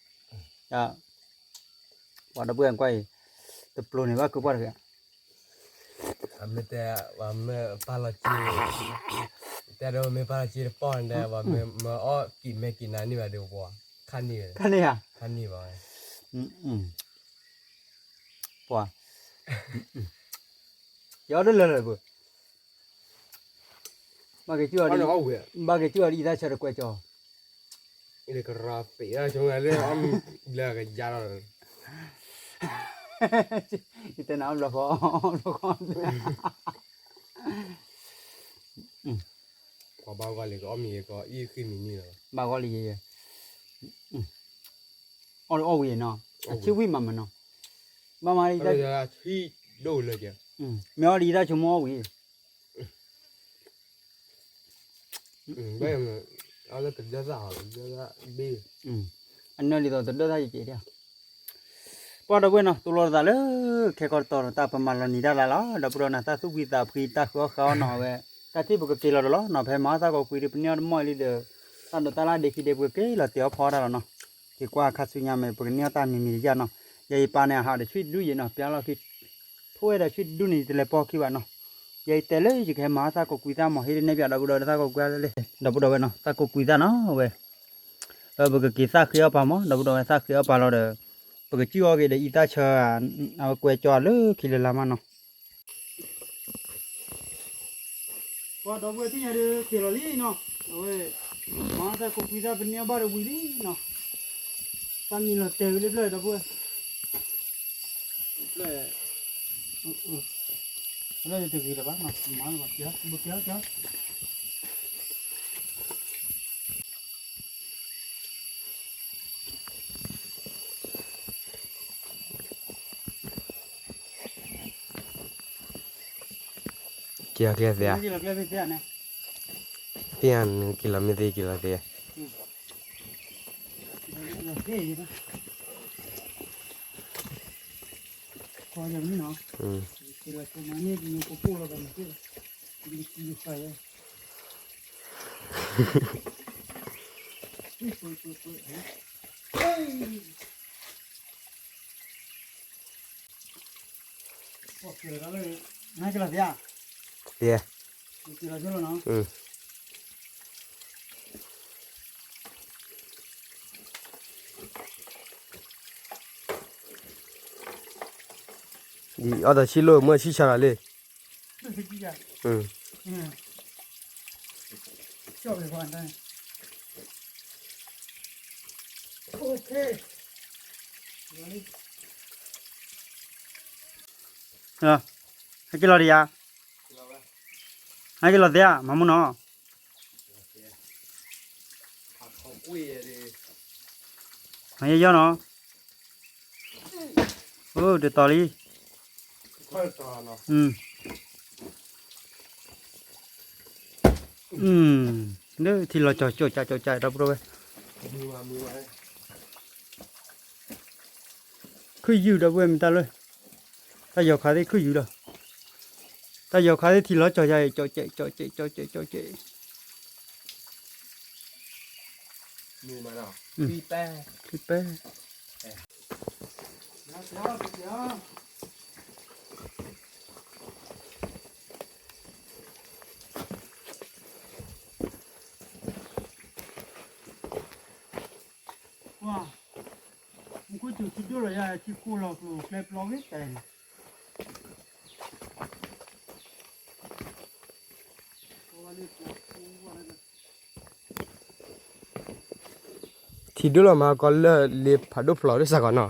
ပှၤဒီပုၢ်ဝဲၢ်ကွၢ်အံၤ, တပျိၤန့ၣ်ဘၣ်ကုပှၢ်တဂ့ၤ, မ့ၢ်တဲ, ပှၤမ့ၢ်ပာ်လီၤက့ၤ, တဲဒီးမ့ၢ်ပာ်လီၤက့ၤတပီၢ်န့ၣ်ဒီး ပှၤမ့ၢ်အီၣ်ကံၣ်မဲကံၣ်နါန့ၢ်ဘၣ်ဒီးပှၤ, ခါန့ၢ်, ခါန့ၢ်ဘၣ်, ပှၤ, ယအီၣ်တလၢာ်လၢာ်ပူၤ ဘၣ်က့ၤကၠူၣ်အီၤဒ်, ဘၣ်က့ၤကၠူၣ်အီၤဒ်အံသၣ်ဆၢတကွဲးကၠီ, ကရၤပ့ၤလၢဆိလၢအီၣ်မ့ၢ်ဘျၢကယါလီၤ, ယတဲနၤအီၣ်ဘျီဃီ, အီၣ်ဘျီဃီ, ပှၤဘၣ်ဂီၤလံကအီၣ်မ့ၢ်ဂ့ၤကအီၣ်အံၣ်ဃံမံၤန့ၣ်လီၤ, ဘၣ်ဂီၤလံယဲ, အီၣ်အီၣ်ဝံၤနီၤ, အဆံၣ်ဝံၤမးမးနီၤ, ဘၣ်မး, ဆံၣ်ဒိၣ်လၢက, မ့ၢ်အီၣ်ဒ်အံသၣ်ဆိကမိၣ်အီၣ်ဝံၤ အလၢတဒၢသၣ်ဟီ, တဒၢသၣ်ဘ့ၣ်, အနၢၤဒ်သိးတဒၢသၣ်ယကဲးဒၣ်, ပှၤဒီပုၢ်ဝဲၢ်နီၤ တူၢ်လိာ်သးလၢ ခဲကီတတီၤနီၤ တၢ်ပမၤလီၤနံၤတၢ်လၢ်လီၤ ဒီပုၢ်ဒီဝဲၢ်နီၤ တၢ်သူၣ်ဖှံသးဖှံ တၢ်ဃုအီၣ်ဃုအီနီၤ အဝဲ တၢ်ထံၣ်ပကက့ၤလီၤတလီၤနီၤ ဖဲမၤအီၣ်သၣ်ကိးကွံဒုး ပန့ၢ်အီၣ်တမီၢ်အံၤလံဒီး တၢ်ဒိးတၢ်လၢ်ဒ့ခံဒ့ ပကက့ၤလီၤတဲာ်အီၣ်ဖီတၢ်လီၤနီၤ, က့ၤကွၢ်ခါဆူညါမ့ၢ် ပကန့ၢ်အီၣ်တၢ်မံၤမံၤတယၢ်နီၤ, ယအံၤပာ်န့ၣ်အဟးဒီးဆွံဒူယဲၢ်နီၤ ပျါလီၤခံ ထိၣ်ဝဲဒီးဆွံဒူန့ၣ် ယတလဲၤပီၢ်ခံဘၣ်နီၤ, ယအံၤတဲလၢယကဟဲမၤအီၣ်သၣ်ကိးကွံသၣ်မး ဟ့ၣ်တန့ၢ်ပၠးဒီပုၢ်ဒီဝဲၢ်သၣ်ကိးကွံသၣ်လၢ ဒီပုၢ်ဒီဝဲၢ်နီၤ သၣ်ကိးကွံသၣ်နီၤ အဝဲ ပကက့ၤသၣ်ဃ့အီၣ်ပာ်မး ဒီပုၢ်ဒီဝဲၢ်သၣ်ဃ့အီၣ်ပာ်လီၤဒီး ပကစံၣ်အီၣ်က့ၤဒီးအံသၣ်ဆၢ အဝဲကွဲကၠီလၢခံလၢ်လၢ်မးနီၤ ပှၤဒီပုၢ်ဝဲၢ်သ့ၣ်ညါဒီးက့ၤလီၤလံနီၤ, အဝဲ မၤသၣ်ကိးကွံသၣ်ပန့ၢ်အီၣ်ဘၣ်ဒီးဝံၤလံနီၤ, သၣ်မံၤလီၤတဲာ်ဝံၤလံဖျၢၣ်ဒီပုၢ်ဝဲၢ်, ဖျၢၣ်, ဖျၢၣ်တဂ့ၤလၢၤဘၣ်နီၤ, မၤလၢၤဘၣ် က့ၤ, က့ၤ, က့ၤ က့ၤအီၤက့ၤသ့ဧါ, သ့ဧါ, က့ၤလီၤမ့ၢ်သ့က့ၤလီၤသ့ဧါ, သ့ဧါ, အီၤယမ့ၢ်နီၤ, က့ၤလီၤဆိမၤန့ၢ်ကညီကိးကိးလီၤဘၣ်န့ၣ်က့ၢ်, က့ၤက့ၤဃာ်ယဲ, က့ၤလီၤသ့ဧါ, က့ၤလီၤဆိလီၤနီၤ. အီၣ်တၢ်ဆံလိၣ်မ့ၢ်ဆံၣ်ဆါလီၤလံ. ဟဲက့ၤလီၤဒံးယၤ, ဟဲက့ၤလီၤဒံးဧါ, မၤမူနီၤ. မၤယဲယီၢ်နီၤ, အိၣ် တတီၤလံ, လၢထံလီၤကၠီၤကၠိကၠးကၠိကၠး ဒီပုၢ်ဝဲၢ်, ခုၣ်ယုၢ် ဒီပုၢ်ဝဲၢ် မ့ၢ်တၢ်လၢ တၢ်ယီၤခါသ့ၣ်ခုၣ်ယုၢ်လီၤ, တၢ်ယီၤခါသ့ၣ်ထံလီၤကၠီၤယၤအံၤ ကၠီကဲး ကၠီကဲး ကၠီကဲး, ဖံပဲ ကွၢ်, မူခိၣ်စူၤထံဒိၣ်လီၤယၤ ထံကိၢ်လီၤကျိၤကျဲပျီဂ့ၤတဲန့ၣ်, ထံဒိၣ်လီၤမၤကီးလၢလ့ဖးဒိၣ်ဖျိးဒ်စ့ၢ်ကီးနီၤ.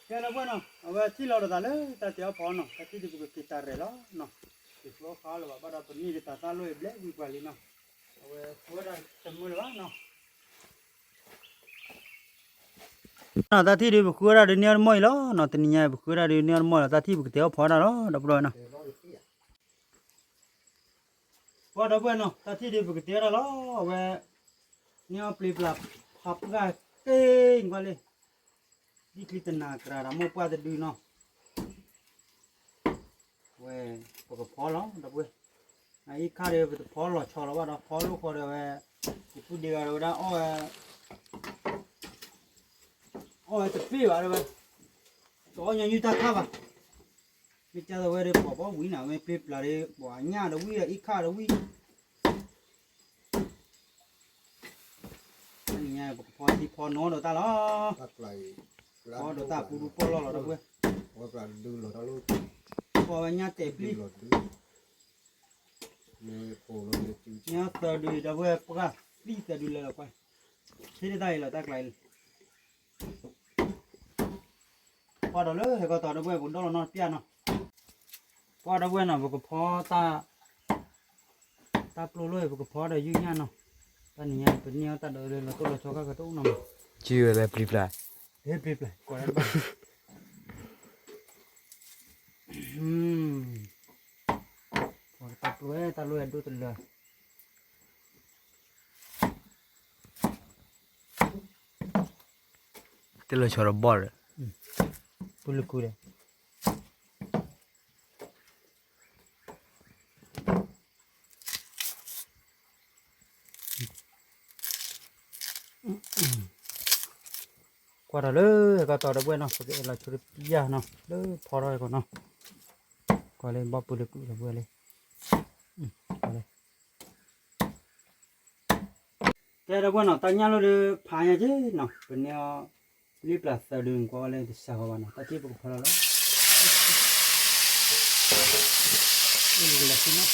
ကဲ ဒီပုၢ်ဝဲၢ်နီၤ, အဝဲထံၣ်လီၤတသးလၢတၢ်တဲအီၣ်ဖီနီၤ, တၢ်ထံၣ်ဒုးပကက့ၤတၢ်ရဲၣ်လီၤနီၤ, က့ၤဃုအီၣ်ဖီလၢၤဘၣ် ဘၣ်ဒီးပနံၣ်ဒီးတၢ်သၣ်လိၣ်အဘျဲၣ်ဝံၤပှၤလံနီၤ, အဝဲဃုဝဲဒၣ်တမုာ်လၢၤဘၣ်နီၤ. တၢ်ထံၣ်ဒုးပဃုဝဲဒၣ်ဒုးန့ၢ်အီၣ်တမီၢ်အံၤလီၤနီၤ, တနံၤညါပဃုဝဲဒၣ်ဒုးန့ၢ်အီၣ်တမီၢ်လီၤ, တၢ်ထံၣ်ပကတဲအီၣ်ဖီဒၣ်လီၤ ဒီပုၢ်ဝဲၢ်နီၤ. ပှၤဒီပုၢ်ဝဲၢ်နီၤ, တၢ်ထံၣ်ဒုးပကတဲအီၣ်ဒၣ်လီၤ, အဝဲ န့ၢ်အီၣ်ပျံၤပျါဖးပှၢ်က့ၤကွၢ်လံ, ဒ်ချံတနၤကြၤဒီးမိၢ်ပှၢ်တဒုနီၤ, အဝဲ ပကဖီလီၤ ဒီပုၢ်ဝဲၢ်, အအံၤခါဒီးပတဖီလီၤဆီလီၤဘၣ်ဒီး ဖီလိာ်ဃီဒီးဝဲ, ယပုၢ်ဒ့ဂၤဒီးဝဲဒၣ်အီၣ်ဝဲ အီၣ်ဝဲတပ့ၢ်ဘၣ်ဒီးဝဲ, တအီၣ်ညီနုၢ်တၢ်ခါဘၣ်, မ့ၢ်ကၢ်သဝဲဒီးပှၤဘီဝံၤနၤ မ့ၢ်ပျံၤပျါဒီး ပှၤညၣ်ဒီးဝံၣ် အအံၤခါဒီးဝံၣ်, တနံၤညါပကဖီထံဖီနိဒီးတၢ်လီၤ, ဖီဒီးတၢ်ပူၤဒူပီၢ်လီၢ်လီၤ ဒီပုၢ်ဝဲၢ်, ဖီဝဲညၣ်တဲာ်ပျံၤ ညၣ်သၢဒု ဒီပုၢ်ဝဲၢ် ပှၢ်သံသၢဒုလၢလီၤကွၢ်, ဟ့ၣ်တၢ်အံၤလီၤတၢ်ကျါအံၤလီၤ. ပှၢ်ဒီးလၢဟဲကီၢ်တီၤ ဒီပုၢ်ဝဲၢ် ပကဒီလီၤနီတပျၢ်နီၤ, ပှၢ်ဒီပုၢ်ဝဲၢ်နီၤ ပကဖီတၢ်, တၢ်ပျိလိၣ် ပကဖီဒီးယုၢ်ညၣ်နီၤ, တၢ်နံၤညါပန့ၢ်အီၣ်တၢ်ဒီးလၢလီၤတိၢ်လီၤဆီခါကတအိၣ်နီၤမး, ကၠံဝဲလၢပျံၤပျါ, ဟဲပျံၤပျါ, ပှၤတၢ်ပျိဝဲ တၢ်လိၣ်ဝဲဒိၣ်တလၢာ် တလၢာ်ဆီဒီးဘီၣ်ဒီး, ပူၤလၢကုဒီး, ကွၢ်ဒီးလၢဟဲကီၢ်တီၤ ဒီပုၢ်ဝဲၢ်နီၤ ပကအဲၣ်လီၤဆိတပျၢ်နီၤ လၢဖီထီၣ်ဟဲကီၢ်နီၤ, ကွၢ်လၢဘီၣ်ပူၤလၢကုဒီပုၢ်ဝဲၢ်လၢ ကဲ ဒီပုၢ်ဝဲၢ်နီၤ တၢ်ညၣ်လိၣ်ဒီးဖးညါက့နီၤ ပန့ၢ်အီၤ လံပျၢ်သၢဒုန့ၣ် ကွၢ်ဝဲလၢတစှၤဃီဘၣ်နီၤ တၢ်ထံၣ်ပကဖီလီၤလီၤ လၢ ပ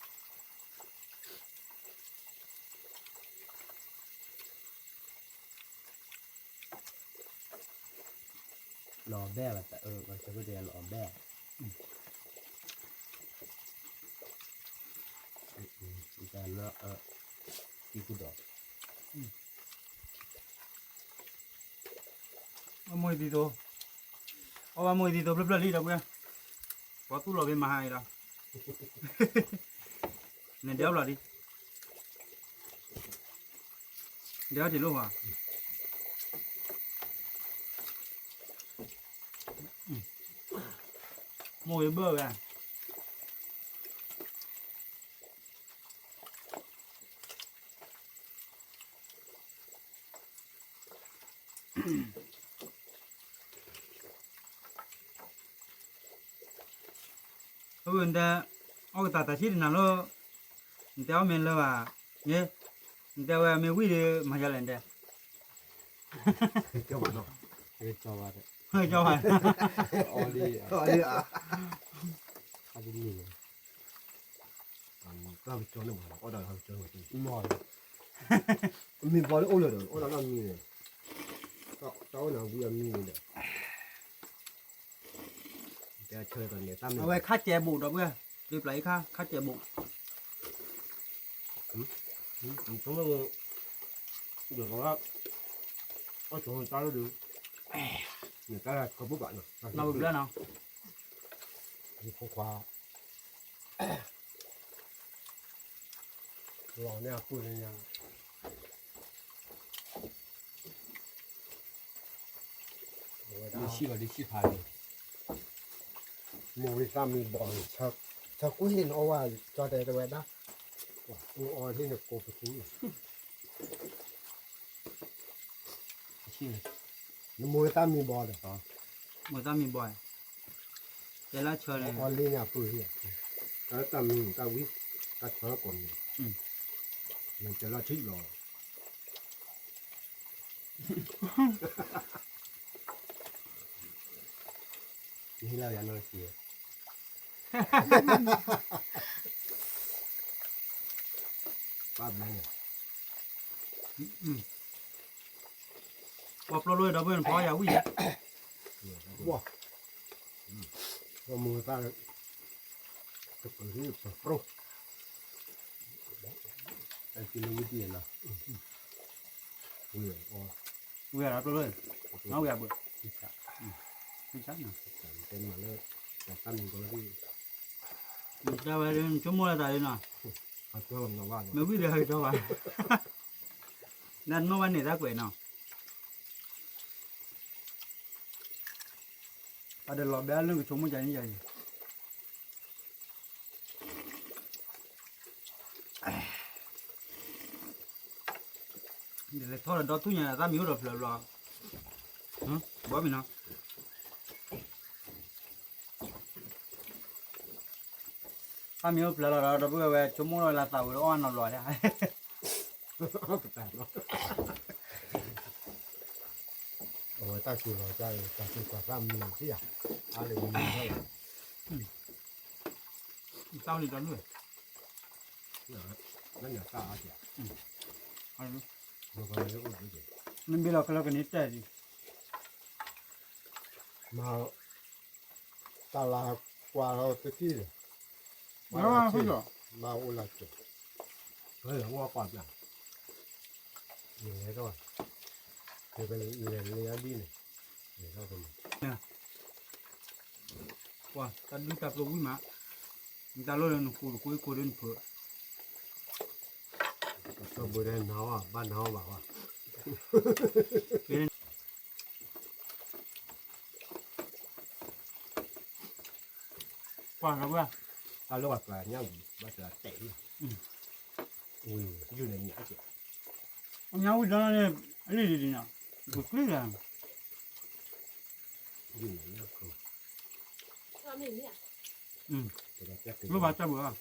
လီၤဘဲၣ်ဘၣ်, ပှၤဆၢကတီၢ်လီၤဘဲၣ်, တၢ်လၢ တံၤကူဒီး အမိၢ်သံသိ, အဝဲမိၢ်သံသိဖျၢၣ်ဖျၢၣ်လံဒီပုၢ်ဝဲၢ်, ပှၤသူၣ်လီၤဖဲမဟါအံၤဒီး, နဒဲအီၣ်ဘျီဒံး, ဒဲအီၣ်ထံးလိၣ်ဟါ, မိၢ်ဂ့ၤဘၢၣ်ဝဲ အဝဲနတဲ, အီၣ်ကတၢ်တၢ်ဆံးတနၤလီၤ, နတဲအီၣ်မ့ၢ်လၢဘၣ်, နတဲဝဲမ့ၢ်ဝံၣ်ဒီး မၤယၤလဲၣ်နတဲ, ကၠီဘၣ်နီၤ, ကၠီဘၣ်, ကၠီဘၣ်, အီၣ်လံ, အီၣ်လံ, အီၣ်လံ, တၢ်ကၠီန့ၣ်ဘၣ်, အီၣ်တၢ်ကၠီန့ၣ်ဘၣ်, မ့ၢ်ဘီလၢအိၣ်လၢဒီး အီၣ်တၢ်နီတမံၤန့ၣ်, တၢ်အိၣ်နၤဝံၤအမံၤန့ၣ်ဒီး အဝဲခါစဲးဘိးဒီပုၢ်ဝဲၢ်, ဒုးပျၢ်အံၤခါ ခါစဲးဘိး, ဒ်သိးလၢ အီၣ်ကၠီတၢ်လၢဒုး, နတၢ်ကီဘိဘၣ်နီၤ, လီၤဘျၢနီၤ, ယဖိခွါ လီၤန့ၢ်အပုၢ်န့ၣ်ညါ, အဝဲဒၣ် ဒ်ဆံးဘၣ်ဒ်ဆံးဖးန့ၣ်, မိၢ်ဝံသၣ်မံဘီန့ၣ်, ဆၢကွံာ်ဟ့ၣ်နအီၣ်ဝဲ, ကၠီတဲတဝဲဒၣ်, အီၣ်ဟ့ၣ်နကိးပသူန့ၣ် နမိၢ်ဝဲသၣ်မံဘီဒီး, မိၢ်သၣ်မံဘီ, တဲလၢဆၢန့ၣ်, အီၣ်လံန့ၣ်အပုၢ်ဟံၣ်, တၢ်တၢ်မံတၢ်ဝံ, တၢ်ဆၢကိးမံၤ, နတဲလၢထံၣ်လီၤ, နဟ့ၣ်လၢယၤနီၢ်ဆံး, ပှၤဘျါန့ၣ် ပှၤပျီလိဒီပုၢ်ဝဲၢ်န့ၣ် ပှၤအီၣ်ယၤဝံၣ်ယၤ, ပှၤ, ပှၤမိၢ်သၣ်, တပၢၤဟံၣ်ပၢၤပြိ, အဲၣ်ကံလၢဝံၣ်တံၢ်နီၤ, ဝံၣ်အီၤ, ဝံၣ်အီၤပျီလိ, ဝံၣ်အီၤပျီ, ဝံၣ်ဆါ, ဝံၣ်ဆါနီၤ, တဲမၤလၢ, တၢ်တၢ်မံၤကီလၢ, တဲဝဲဒၣ်နဆိကမိၣ်လၢတၢ်လံနီၤ, မ့ၢ်ဝံၣ်ဒီးဟဲကၠီဘၣ်, နနီၢ်ဘၣ်န့ၣ်တၢ်ကွဲးနီၤ အဒီးလီၤဘဲအလၢကဆိကမိၣ်ကန့ၣ်ယၤအံၤ, လဲၤထီၣ်ဒီးဒီတူၢ်ညါ တၢ်မံၤအိၣ်ဒီးဖျၢၣ်ဘျီ, ဘီမံၤနီၤ, တၢ်မံၤအိၣ်ဖျၢၣ်လီၤဒီး ဒီပုၢ်ဝဲၢ်ဝဲဆိကမိၣ်လီၤလၢသးဝံၤလၢအီၣ်နီတဘျီဒၣ် အဝဲတၢ်စူၤလီၤတၢ်အံၤ တၢ်စူၤပှၤသၣ်မံၤသ့ၣ်ဧါ, အါလၢမံၤထီၣ်လီၤ, တၢ်လံတၢ်လၢ, လၢညါတၢ်အါကဲ, မ့ၢ်ဘၣ်လၢကလၢကန့ၣ်တဲဒံး, မၤ တၢ်လၤကွၢ်လီၤတထံၣ်ဒီး, ဘၣ်အိၣ်လၢကၠိ, လဲၤထီၣ်, လဲၤလဲၤဒ်န့ၣ်, ပှၤတၢ်ဒုၣ်တၢ်ကျိၤဝံၣ်မး, နတၢ်လိၣ်လၢနဃူတကွံဃူဒ်နဖုး, ကဘၣ်နဟီ, ဘၣ်နဟီဘၣ်ဝဲ ပှၤလီၤဝဲ, တၢ်လီၤဝဲပှၤညၣ်ဝံၤ ဘၣ်သးတဲာ်လံ, ဝံၤယုၢ်န့ၣ်ညၣ်ကဲ, ညၣ်ဝံၤဒီးန့ၣ်, အလံၤဒ်န့ၣ်, ပကျံၢ်လီၤ, ယုၢ်န့ၣ်လၢခိ, လိၣ်ဘၣ်တၢ်ဘၣ်,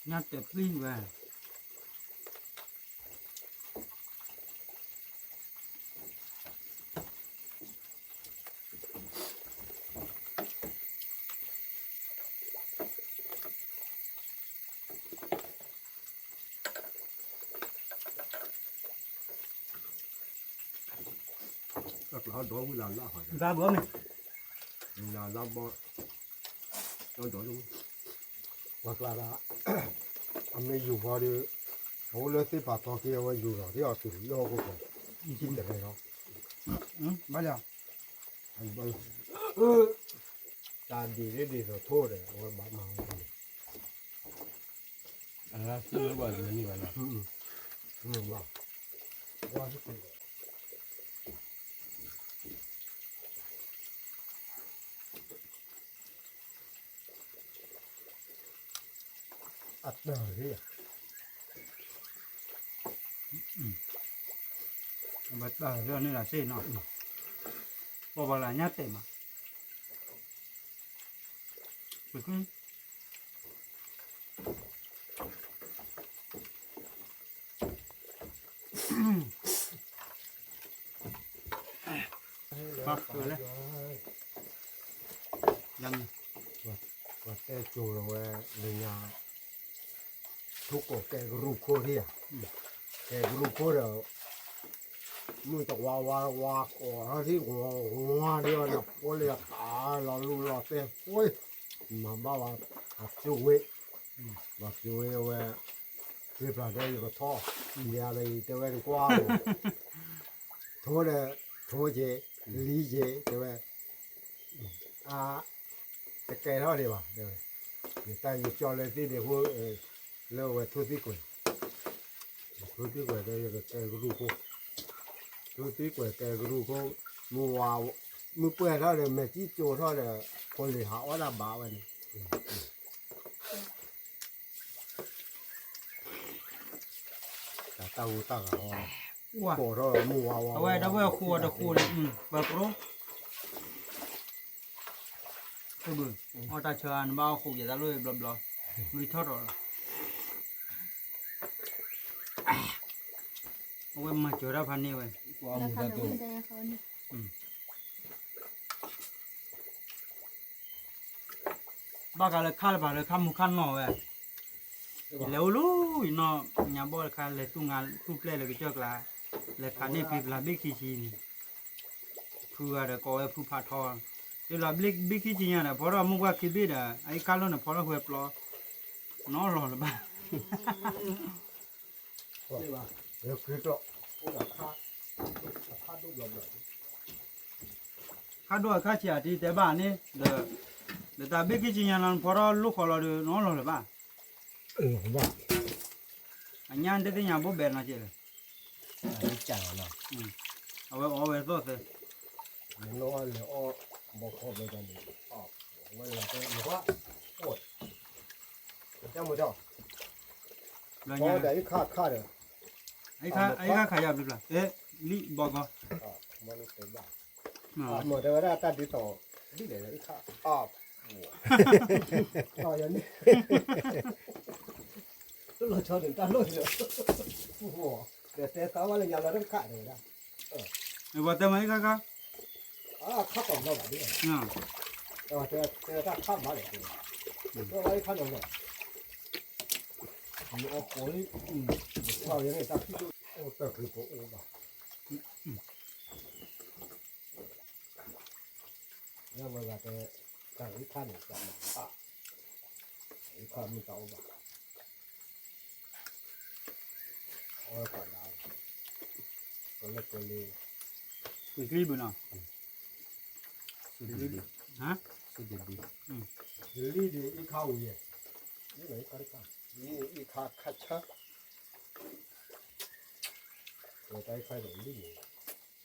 ညၣ်တဲာ်ပျံၤဝဲ. ဒီဝံၤလၢ်လၢ်, လၢ်ဘီမ့ၢ်, လၢ်လၢ်ဘီ, ဒီဒိၣ်, ပှၤကျါဒၣ်, အမ့ၢ်ယိၤဃီဒီး, အအိၣ်လၢသ့ၣ်ဖးထီက့ၤအဝဲယိၤဒီး ဒ်အီၤတုၤလၢဟီၣ်ခိၣ်ချၢ, ယတလဲၤလီၤ, ဘၣ်လီၤ, တၢ်ဒ်န့ၣ်ဒ်သိးထိၣ်ဒီး အဝဲဘၣ်မၤဝဲန့ၣ် အလါစ့ၢ်လၢပှၤမနုၤဘၣ်လီၤ, အတၢ်, အဝဲတၢ်လၢန့ၣ်လီၤစ့ၢ်နီၤ, ပှၤဘၣ်လၢညါတဲာ်မး, ပ ပှၤတဲကၠိၤလီၤဝဲလၢညါ, ထိၣ်ကိးကဲကရူၢ်ခိၣ်ဒံးဧါ, ကဲကရူၢ်ခိၣ်ဒီး မုၢ်တဝါဝါဝါကိးထီၣ်ထံၣ်ဝါဝါဒံးအီၤဒီး ဖိလၢအသးလီၤလူလီၤသဲဖိ, မၤဘၣ်ဝဲ, အကၠိဝ့ၢ်, ဘၣ်ကၠိဝ့ၢ်ဝဲ, က့ၤဖျါတဲယကထီၣ်, ယၤဒီးယတဲဝဲတကွၢ်, ထိဒီး, ထိက့ၤ, လံက့ၤ တဲဝဲ, အါ, တကဲထီၣ်ဒံးဘၣ်, တဲဝဲ, ယတၢ်ယကၠီလၢသ့ၣ်ဒ့းဖိ, လၢအဝဲထိၣ်သံကွဲၤ, ထိၣ်သံကွဲၤဒီးယကကဲကရူၢ်ခိၣ်, ထိၣ်သံကွဲၤကဲကရူၢ်ခိၣ်, မုၢ်ဝါ, မုၢ်ပှဲၤထီၣ်ဒီး မဲာ်ကံၣ်ကၠိထီၣ်ဒီး, ဖိလံၤဟးအီၣ်ဒၣ်ဘၣ်ဝဲန့ၣ် တၢ်တၢ်ဂိၢ်တၢ်ဂီၤ, ကိးထီၣ်မုၢ်ဝါဝါ, အဝဲဒီပုၢ်ဝဲၢ်ဃိးအီၤတဃိးန့ၣ်, ပှၤကရိ, အီၣ်တၢ်ဆၢနဘၣ်အီၣ်ဃိးယဲၢ်တၢ်လိၣ်ဘျီဘျီ, မုၢ်ထီၣ်ထီၣ်လီၤ, အဝဲမၤစၢၤတၢ်ဖးန့ၢ်ဝဲ ဘၣ်ဃးလၢခါလၢပှၤလၢခါမူခါနီၢ်ဝဲ, ယလဲၤအိၣ်လၢယနီၢ်ညါဘီၣ်တခါ လဲၤသူၣ်ငါသူၣ်ပျဲၢ်လၢကစၢၢ်ကျါ, လဲၤခးန့ၢ်ဖံဖျါဘ့ၣ်ခံဆံန့ၣ်, ဖုဂၤဒီးကိးဝဲဖုဖးထီ, ဖံဖျါဘ့ၣ်ခံဆံညါဒီး ဖီထီၣ်မိၢ်ပှၢ်ခံဘ့ၣ်ဒီး အအံၤခါလီၤန့ၣ် ဖီထီၣ်ဃဲပျီ, နီၢ်လီၤလၢၤဘၣ် ခါဒိၣ်အခါဆံးအတံၤတဲဘၣ်န့ၣ်, ဒီးတၢ်ဘ့ၣ်ခံဆံညါလီၤ ဖီထီၣ်လိၣ်ဃီလီၤဒီး နီၢ်လီၤလၢၤဘၣ်, အညါတသ့ၣ်ညါဘိဘဲနီၤက့ၤလၢ, အဝဲအီဝဲသီၣ်သဲ, လဲၤအီၣ်ဘီခီဘဲန့ၣ်, ဝဲလီၤတဲမ့ၢ်ကွၢ်, တၢ်မ့ၢ်တၢ်, အအံၤခါခးယၤဘျုးဖျါ, လံဘီကီ, မ့ၢ်တဲဝဲဒၣ်တၢ်ဒ်သိး, ဒ်လဲၣ်လၢအံၤခါ, ယၤန့ၣ်, လီၤဆီန့ၣ်တၢ်လိၣ်န့ၣ်, ဒီးတဲသးဝဲလၢညါလီၤတခါတဲဝဲဒၣ်, ပှၤတဲမ့ၢ်အံၤခါခါ, ခါပှၤဘျီဘၣ်ဒ်, တဲတၢ်ခါဘၣ်ဒီး, တဲဝဲအံၤခါလီၤလီၤ, အီၣ်ကိးလံ, ယန့ၣ်တၢ်ဖံးဒိၣ်, အိၣ်တၢ်က့ၤပအိၣ်ဘၣ် လၢဝဲဂၤတဲ, တၢ်အံၤခါန့ၣ် တၢ်မၤဘၣ်, အံၤခါမ့ၢ်တၢ်အိၣ်ဘၣ်, အီၣ်ပှၤလၢ, ကလၢကလ့, ကွံာ်ကျံဘုနီၤ, ဟါ, လံဒ်အံၤခါဝံၤယဲၢ်, အံၤခါတခါ, အံၤခါခါဆၢ, တၢ်အံၤခါဒီးလံန့ၣ် မ့ၢ်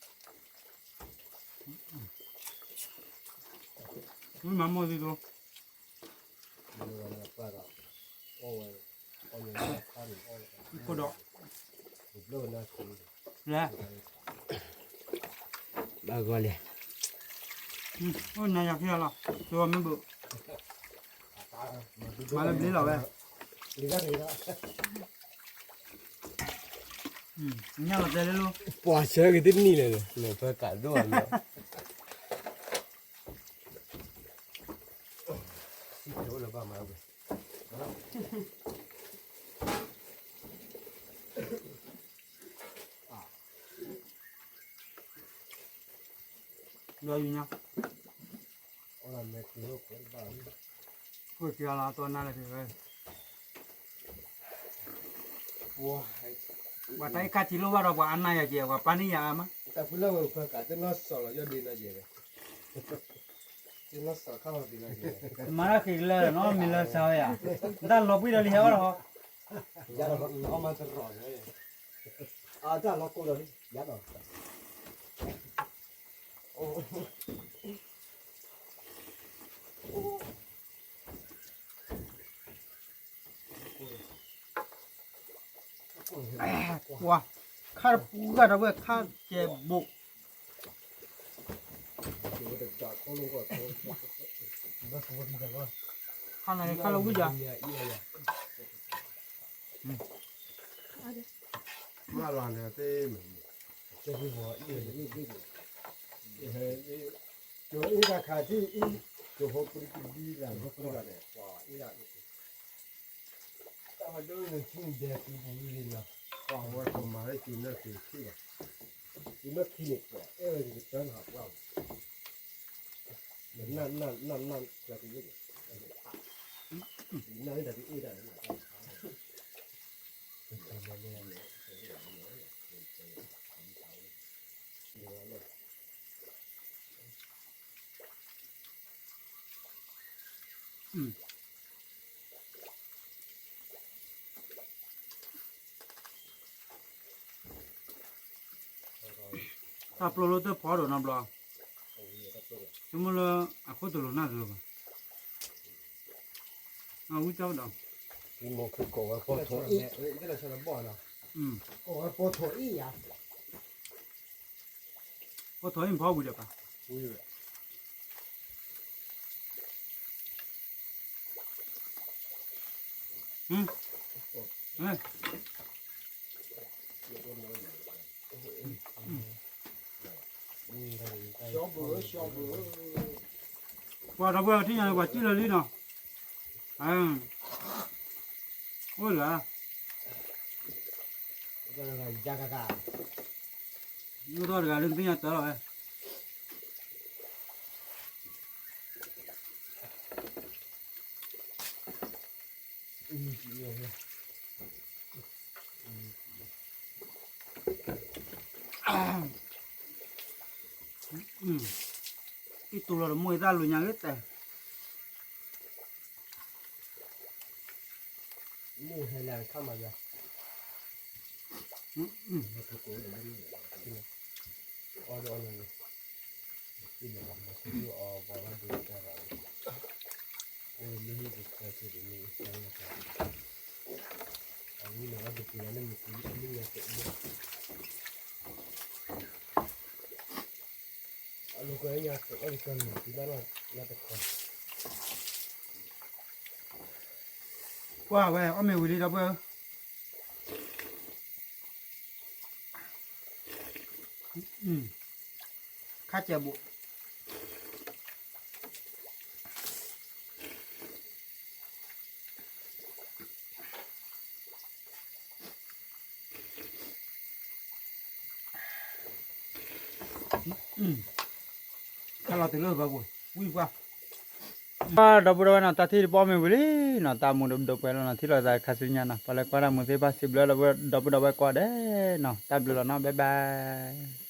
မၤမိၢ်သံသိ, ခိၣ်ဒီး, လဲၤ, ဘၣ်ဂီၤလဲၣ်, အိၣ်နၤယၤဖဲလီၤ, သိမ့ၢ်ဘၣ်, မၤလၢဘျ့လီၤဝဲ, ညၣ်လီၤတဲလၢလိ, ပှၤဆၢက့ၤတနံၣ်လဲၣ်, ဖဲကးဒိၣ်အမ့ၢ် စံးကဲအိၣ်လၢဘၣ်မၤဝဲ, ဒီးယူၤညါ, ဃိက့ၤလီၤ တီနါလၢက့ၤဝဲ, ပှၤတၢ်အ့ၣ်ခါထံလိၣ်ဘၣ်ဒီး ပှၤအါနါယၤက့ၤ ပှၤပာ်န့ၢ်ယၤအါမး, တၢ်ဖုလၢဝဲပှၤကးတနီၤစီၤလီၤယီၢ်ဒ့နီၤယဲၢ်ဝဲ, တနီၤစီၤခါလီၤဒ့နီၤယဲၢ်, မၤတၢ်ဃ့ကလၢာ်နီၤ မ့ၢ်လၢစါဝဲယၤ, တၢ်လီၤပှံၢ်ဒီးလံဟဲဝဲလီၤ, ယၤဒီးအီၣ်မၤတရီၤ, အတၢ်လီၤကိးဒီးလံ ယၤဒီး ဝါ, ခါတပူၤဂၤဒီးဝဲ ခါကဲဘိး, ခါန့ၣ်ခါလၢဝံယၤ, မၤလီၤန့ၣ်သ့, ကၠိအ့ၣ်တၢ်ခါထံၣ်အံၤ, ကၠိဖိပရံကဒံလၢ်ဖိပရံလၢ်န့ၣ်, ပှၤအ့ၣ်ဒၣ်အံၤ, တၢ်ဝဲဒိၣ်န့ၣ်ထံၣ်ဒဲးပူၤပူၤလံနီၤ, ပှၤဝဲကမၤလၢကၠိနၢ်ကၠိထံၣ်ဘၣ်, ကၠိနၢ်ခံန့ၣ်ပှၤအဲၣ်ဝဲကတၢၢ်နၤပှၢ်, နနနနနကျဲကလၢာ်, နနတၢ်တအ့ၣ်ဒၣ်န့ၣ်, တၢ်ပျိလၢတၢ်ဖီဒိၣ်နီတဘျီ, ဆိကမိၣ်လၢအခိၣ်တလိာ်နၢ်တလိာ်ဘၣ်, အဝံၣ်တၢ်ဒီး, ကိးဝဲပိာ်ထိၣ်အံၣ်, ကိးဝဲပိာ်ထိၣ်အံၣ်ယၤ, ပိာ်ထိၣ်အံၣ်ဖီဝံၤဒီးပၢ်, ပှၤဒီပုၢ်ဝဲၢ်ထံၣ်ညါန့ၣ် ပှၤစံၣ်လၢလံနီၤ, အိၣ်လၢ, ယကက, မ့ၢ်ထီၣ်တဂၤလၢနသ့ၣ်ညါတၢ်လီၤဝဲ အံၤတူၢ်လီၤတမိၢ်အံၤတၢ်လူၤညါဂ့ၤတဲ, မိၢ်ဟဲလၢခါမၤယၤ, အီၣ်ဒီးအီၣ်လီၤ, အီၣ်လီၤမၤဆူအီၤပှၤဘၣ်ဒိတၢ်ရၤ, အိၣ်လၢဟံၣ်ကဆှီဆူဒ်န့ၣ်, အဝံၤန့ၣ်ဝဲတပူၤလၢမ့ၢ်ကွံ, အမ့ၢ်ညါတအိၣ်, အလီၢ်ကွဲညါတအိၣ်လၢကမ့ၢ်ကွံဘၣ်နီၤ, ညါတခီ, ပှၤဝဲအီၣ်မ့ၤဝံၤလံဒီပုၢ်ဝဲၢ်ဧၢ, ခါစဲးဘိး ခါလီၤတုၤလၢဘၣ်ပူၤ ဝံၣ်ပှၢ်, ဒီပုၢ်ဒီဝဲၢ်နီၤ တၢ်ထံၣ်တဘီမ့ၢ်ဝံၤလံနီၤ တၢ်မူဒီးဒိးပှဲၤလီၤနီၤ ထံၣ်လိာ်သးခါဆူညါနီၤ ပှၤလၢကွၢ်တၢ်မူသ့ၣ်တဖၣ် စံးဘျုးဒီပုၢ်ဒီဝဲၢ်ကိးဂၤဒဲးနီၤ တၢ်ဘျုးလီၤနီၤ bye bye.